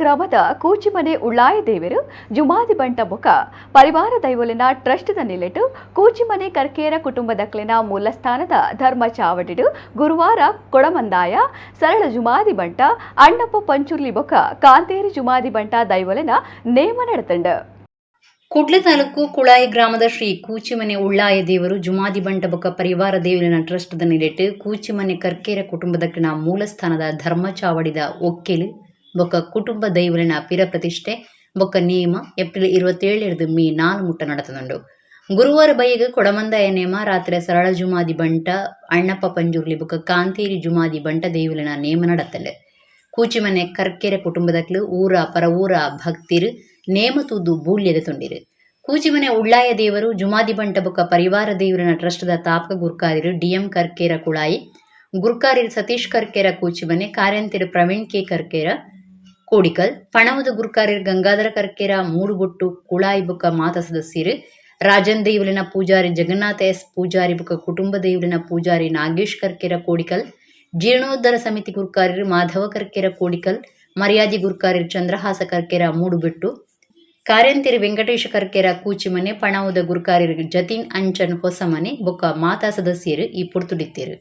A: ಗ್ರಾಮದ ಕೂಚಿಮನೆ ಉಳ್ಳಾಯ ದೇವರು ಜುಮಾದಿ ಬಂಟ ಬೊಕ ಪರಿವಾರ ದೈವಲಿನ ಟ್ರಸ್ಟ್ದ ನಿಲೆಟು ಕೂಚಿಮನೆ ಕರ್ಕೇರ ಕುಟುಂಬದಕ್ಲಿನ ಮೂಲಸ್ಥಾನದ ಧರ್ಮ ಚಾವಡಿಡು ಗುರುವಾರ ಕೊಡಮಂದಾಯ ಸರಳ ಜುಮಾದಿ ಬಂಟ ಅಣ್ಣಪ್ಪ ಪಂಚುರ್ಲಿ ಬೊಕ ಕಾಂತೇರಿ ಜುಮಾದಿ ಬಂಟ ದೈವಲಿನ ನೇಮ ನಡತಂಡು.
C: ಕುಡ್ಲ ತಾಲೂಕು ಕುಳಾಯಿ ಗ್ರಾಮದ ಶ್ರೀ ಕೂಚಿಮನೆ ಉಳ್ಳಾಯ ದೇವರು ಜುಮಾದಿ ಬಂಟ ಬೊಕ ಪರಿವಾರ ದೇವಲಿನ ಟ್ರಸ್ಟ್ದ ನಿಲೆಟ್ ಕೂಚಿಮನೆ ಕರ್ಕೇರ ಕುಟುಂಬದಕ್ಕಿನ ಮೂಲಸ್ಥಾನದ ಧರ್ಮ ಚಾವಡಿದ ಒಕ್ಕೆಲು ಬೊಕ ಕುಟುಂಬ ದೈವಲಿನ ಪಿರ ಪ್ರತಿಷ್ಠೆ ಬೊಕ ನೇಮ ಏಪ್ರಿಲ್ 27 ಮೇ 4 ಮುಟ್ಟ ನಡೆತದುಂಡು. ಗುರುವಾರ ಬೈಗ್ ಕೊಡಮಂದಾಯ ನೇಮ, ರಾತ್ರಿ ಸರಳ ಜುಮಾದಿ ಬಂಟ ಅಣ್ಣಪ್ಪ ಪಂಜುರ್ಲಿ ಬೊಕ ಕಾಂತೇರಿ ಜುಮಾದಿ ಬಂಟ ದೇವಲಿನ ನೇಮ ನಡತಂಡು. ಕೂಚಿಮನೆ ಕರ್ಕೆರೆ ಕುಟುಂಬದಕ್ಲು ಊರ ಪರವೂರ ಭಕ್ತಿರು ನೇಮ ತೂದು ಬೂಲ್ಯದ ತೊಂಡಿರು. ಕೂಚಿಮನೆ ಉಳ್ಳಾಯ ದೇವರು ಜುಮಾದಿ ಬಂಟ ಬೊಕ ಪರಿವಾರ ದೇವರಿನ ಟ್ರಸ್ಟ್ದ ತಾಪಕ ಗುರ್ಕಾರಿರು ಡಿಎಂ ಕರ್ಕೇರ ಕುಳಾಯಿ, ಗುರ್ಕಾರಿರು ಸತೀಶ್ ಕರ್ಕೇರ ಕೂಚಿಮನೆ, ಕಾರ್ಯಂತಿರು ಪ್ರವೀಣ್ ಕೆ ಕರ್ಕೇರ ಕೋಡಿಕಲ್, ಪಣವದ ಗುರ್ಕಾರಿರು ಗಂಗಾಧರ ಕರ್ಕೇರ ಮೂಡುಬೊಟ್ಟು ಕುಳಾಯಿ ಬೊಕ ಮಾತ ಸದಸ್ಯರು, ರಾಜನ್ ದೇವಲಿನ ಪೂಜಾರಿ ಜಗನ್ನಾಥ ಎಸ್ ಪೂಜಾರಿ ಬೊಕ ಕುಟುಂಬ ದೇವಲಿನ ಪೂಜಾರಿ ನಾಗೇಶ್ ಕರ್ಕೇರ ಕೋಡಿಕಲ್, ಜೀರ್ಣೋದ್ಧಾರ ಸಮಿತಿ ಗುರ್ಕಾರಿರು ಮಾಧವ ಕರ್ಕೇರ ಕೋಡಿಕಲ್, ಮರ್ಯಾದಿ ಗುರ್ಕಾರಿರು ಚಂದ್ರಹಾಸ ಕರ್ಕೇರ ಮೂಡುಬೆಟ್ಟು, ಕಾರ್ಯಂತಿರು ವೆಂಕಟೇಶ ಕರ್ಕೇರ ಕೂಚಿಮನೆ, ಪಣವುದ ಗುರ್ಕಾರಿರು ಜತಿನ್ ಅಂಚನ್ ಹೊಸಮನೆ ಬೊಕ್ಕ ಮಾತಾ ಸದಸ್ಯರು ಈ ಪೊರ್ತುಡಿತ್ತೇರು.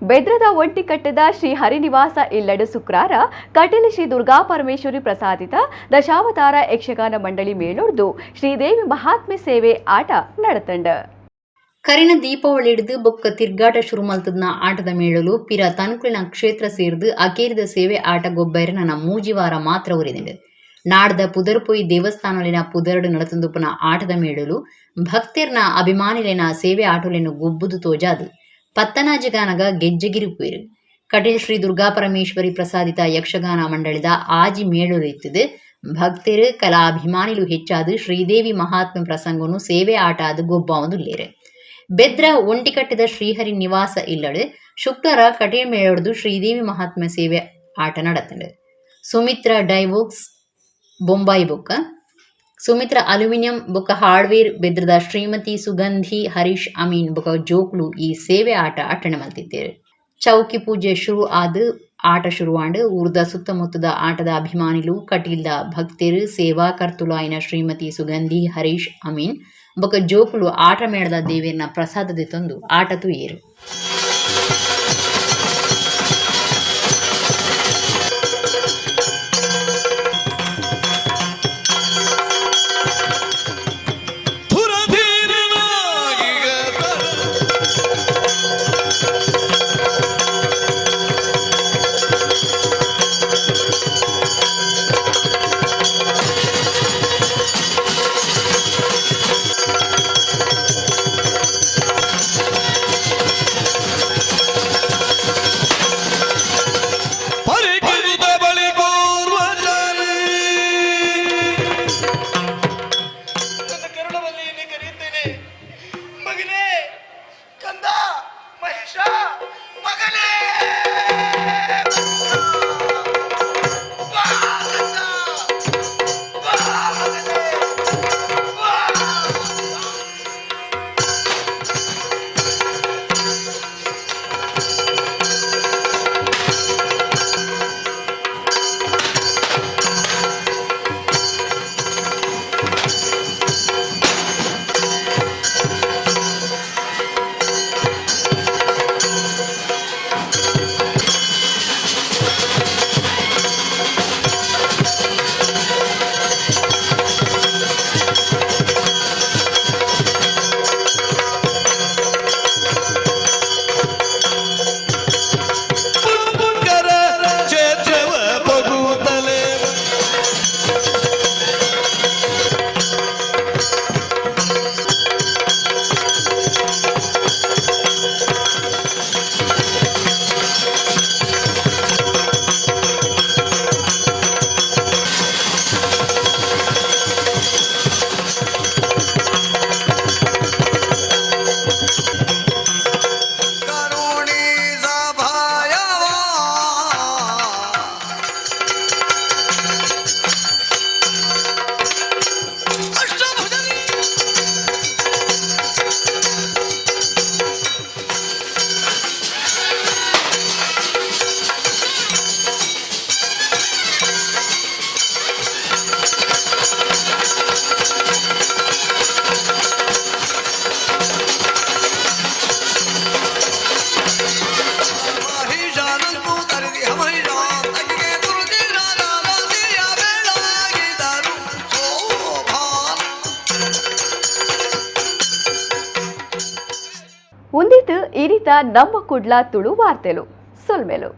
A: ಬೆದ್ರದ ಒಂಟಿಕಟ್ಟದ ಶ್ರೀ ಹರಿನಿವಾಸ ಇಲ್ಲಡು ಶುಕ್ರಾರ ಕಟೀಲು ಶ್ರೀ ದುರ್ಗಾ ಪರಮೇಶ್ವರಿ ಪ್ರಸಾದಿತ ದಶಾವತಾರ ಯಕ್ಷಗಾನ ಮಂಡಳಿ ಮೇಳೊಡ್ದು ಶ್ರೀದೇವಿ ಮಹಾತ್ಮೆ ಸೇವೆ ಆಟ ನಡತಂಡ.
C: ಕರಿನ ದೀಪಾವಳಿಡ್ದು ಬೊಕ್ಕ ತಿರ್ಗಾಟ ಶುರು ಮಲ್ತದ್ನ ಆಟದ ಮೇಳಲು ಪಿರ ತನ್ಕುಲಿನ ಕ್ಷೇತ್ರ ಸೇರ್ದು ಅಕೇರಿದ ಸೇವೆ ಆಟ ಗೊಬ್ಬೈರ ನನ್ನ ಮೂಜಿ ವಾರ ಮಾತ್ರ ಉರಿದಿಂಡು. ನಾಡ್ದ ಪುದರ್ಪೊಯ್ ದೇವಸ್ಥಾನಲಿನ ಪುದರ್ಡು ನಡತಂದುಪುನ ಆಟದ ಮೇಳಲು ಭಕ್ತೆರ್ನ ಅಭಿಮಾನಿಲೆನ ಸೇವೆ ಆಟೋಲೆನು ಗೊಬ್ಬುದು ತೋಜಾದು ಪತ್ತನಾಜಿಗಾನಗ ಗೆಜ್ಜೆಗಿರಿಪುಯಿರು. ಕಟೀಲ್ ಶ್ರೀ ದುರ್ಗಾ ಪರಮೇಶ್ವರಿ ಪ್ರಸಾದಿತ ಯಕ್ಷಗಾನ ಮಂಡಳಿದ ಆಜಿ ಮೇಳಲು ಇತ್ತದು. ಭಕ್ತೆರು ಕಲಾಭಿಮಾನಿಲು ಹೆಚ್ಚಾದು ಶ್ರೀದೇವಿ ಮಹಾತ್ಮ ಪ್ರಸಂಗನು ಸೇವೆ ಆಟ ಅದು ಗೊಬ್ಬಾವೊಂದುಲ್ಲೇರು. ಬೆದ್ರ ಒಂಟಿಕಟ್ಟಿದ ಶ್ರೀಹರಿ ನಿವಾಸ ಇಲ್ಲಡು ಶುಕ್ರರ ಕಟೀಲ್ ಮೇಳೊಡ್ದು ಶ್ರೀದೇವಿ ಮಹಾತ್ಮ ಸೇವೆ ಆಟ ನಡತಂಡು. ಸುಮಿತ್ರ ಡೈವೋಕ್ಸ್ ಬೊಂಬಾಯಿ ಬೊಕ್ಕ ಸುಮಿತ್ರ ಅಲ್ಯೂಮಿನಿಯಂ ಬೊಕ್ಕ ಹಾರ್ಡ್ವೇರ್ ಬೆದ್ರದ ಶ್ರೀಮತಿ ಸುಗಂಧಿ ಹರೀಶ್ ಅಮೀನ್ ಬೊಕ್ಕ ಜೋಕ್ಲು ಈ ಸೇವೆ ಆಟ ಅಟ್ಟಣೆ ಮಲ್ತಿದ್ದೇರು. ಚೌಕಿ ಪೂಜೆ ಶುರು ಆದ್ ಆಟ ಶುರುವಾಂಡ್. ಊರ್ದ ಸುತ್ತಮುತ್ತದ ಆಟದ ಅಭಿಮಾನಿಲು ಕಟೀಲ್ದ ಭಕ್ತೆರು ಸೇವಾಕರ್ತುಲಾಯಿನ ಶ್ರೀಮತಿ ಸುಗಂಧಿ ಹರೀಶ್ ಅಮೀನ್ ಬೊಕ್ಕ ಜೋಕುಲು ಆಟ ಮೇಳದ ದೇವೇರ್ನ ಪ್ರಸಾದದ ತಂದು ಆಟ ತುಯೇರು.
A: ಉಂದಿತು ಇರಿತ ನಮ್ಮ ಕುಡ್ಲ ತುಳು ವಾರ್ತೆಲು ಸೊಲ್ಮೆಲು.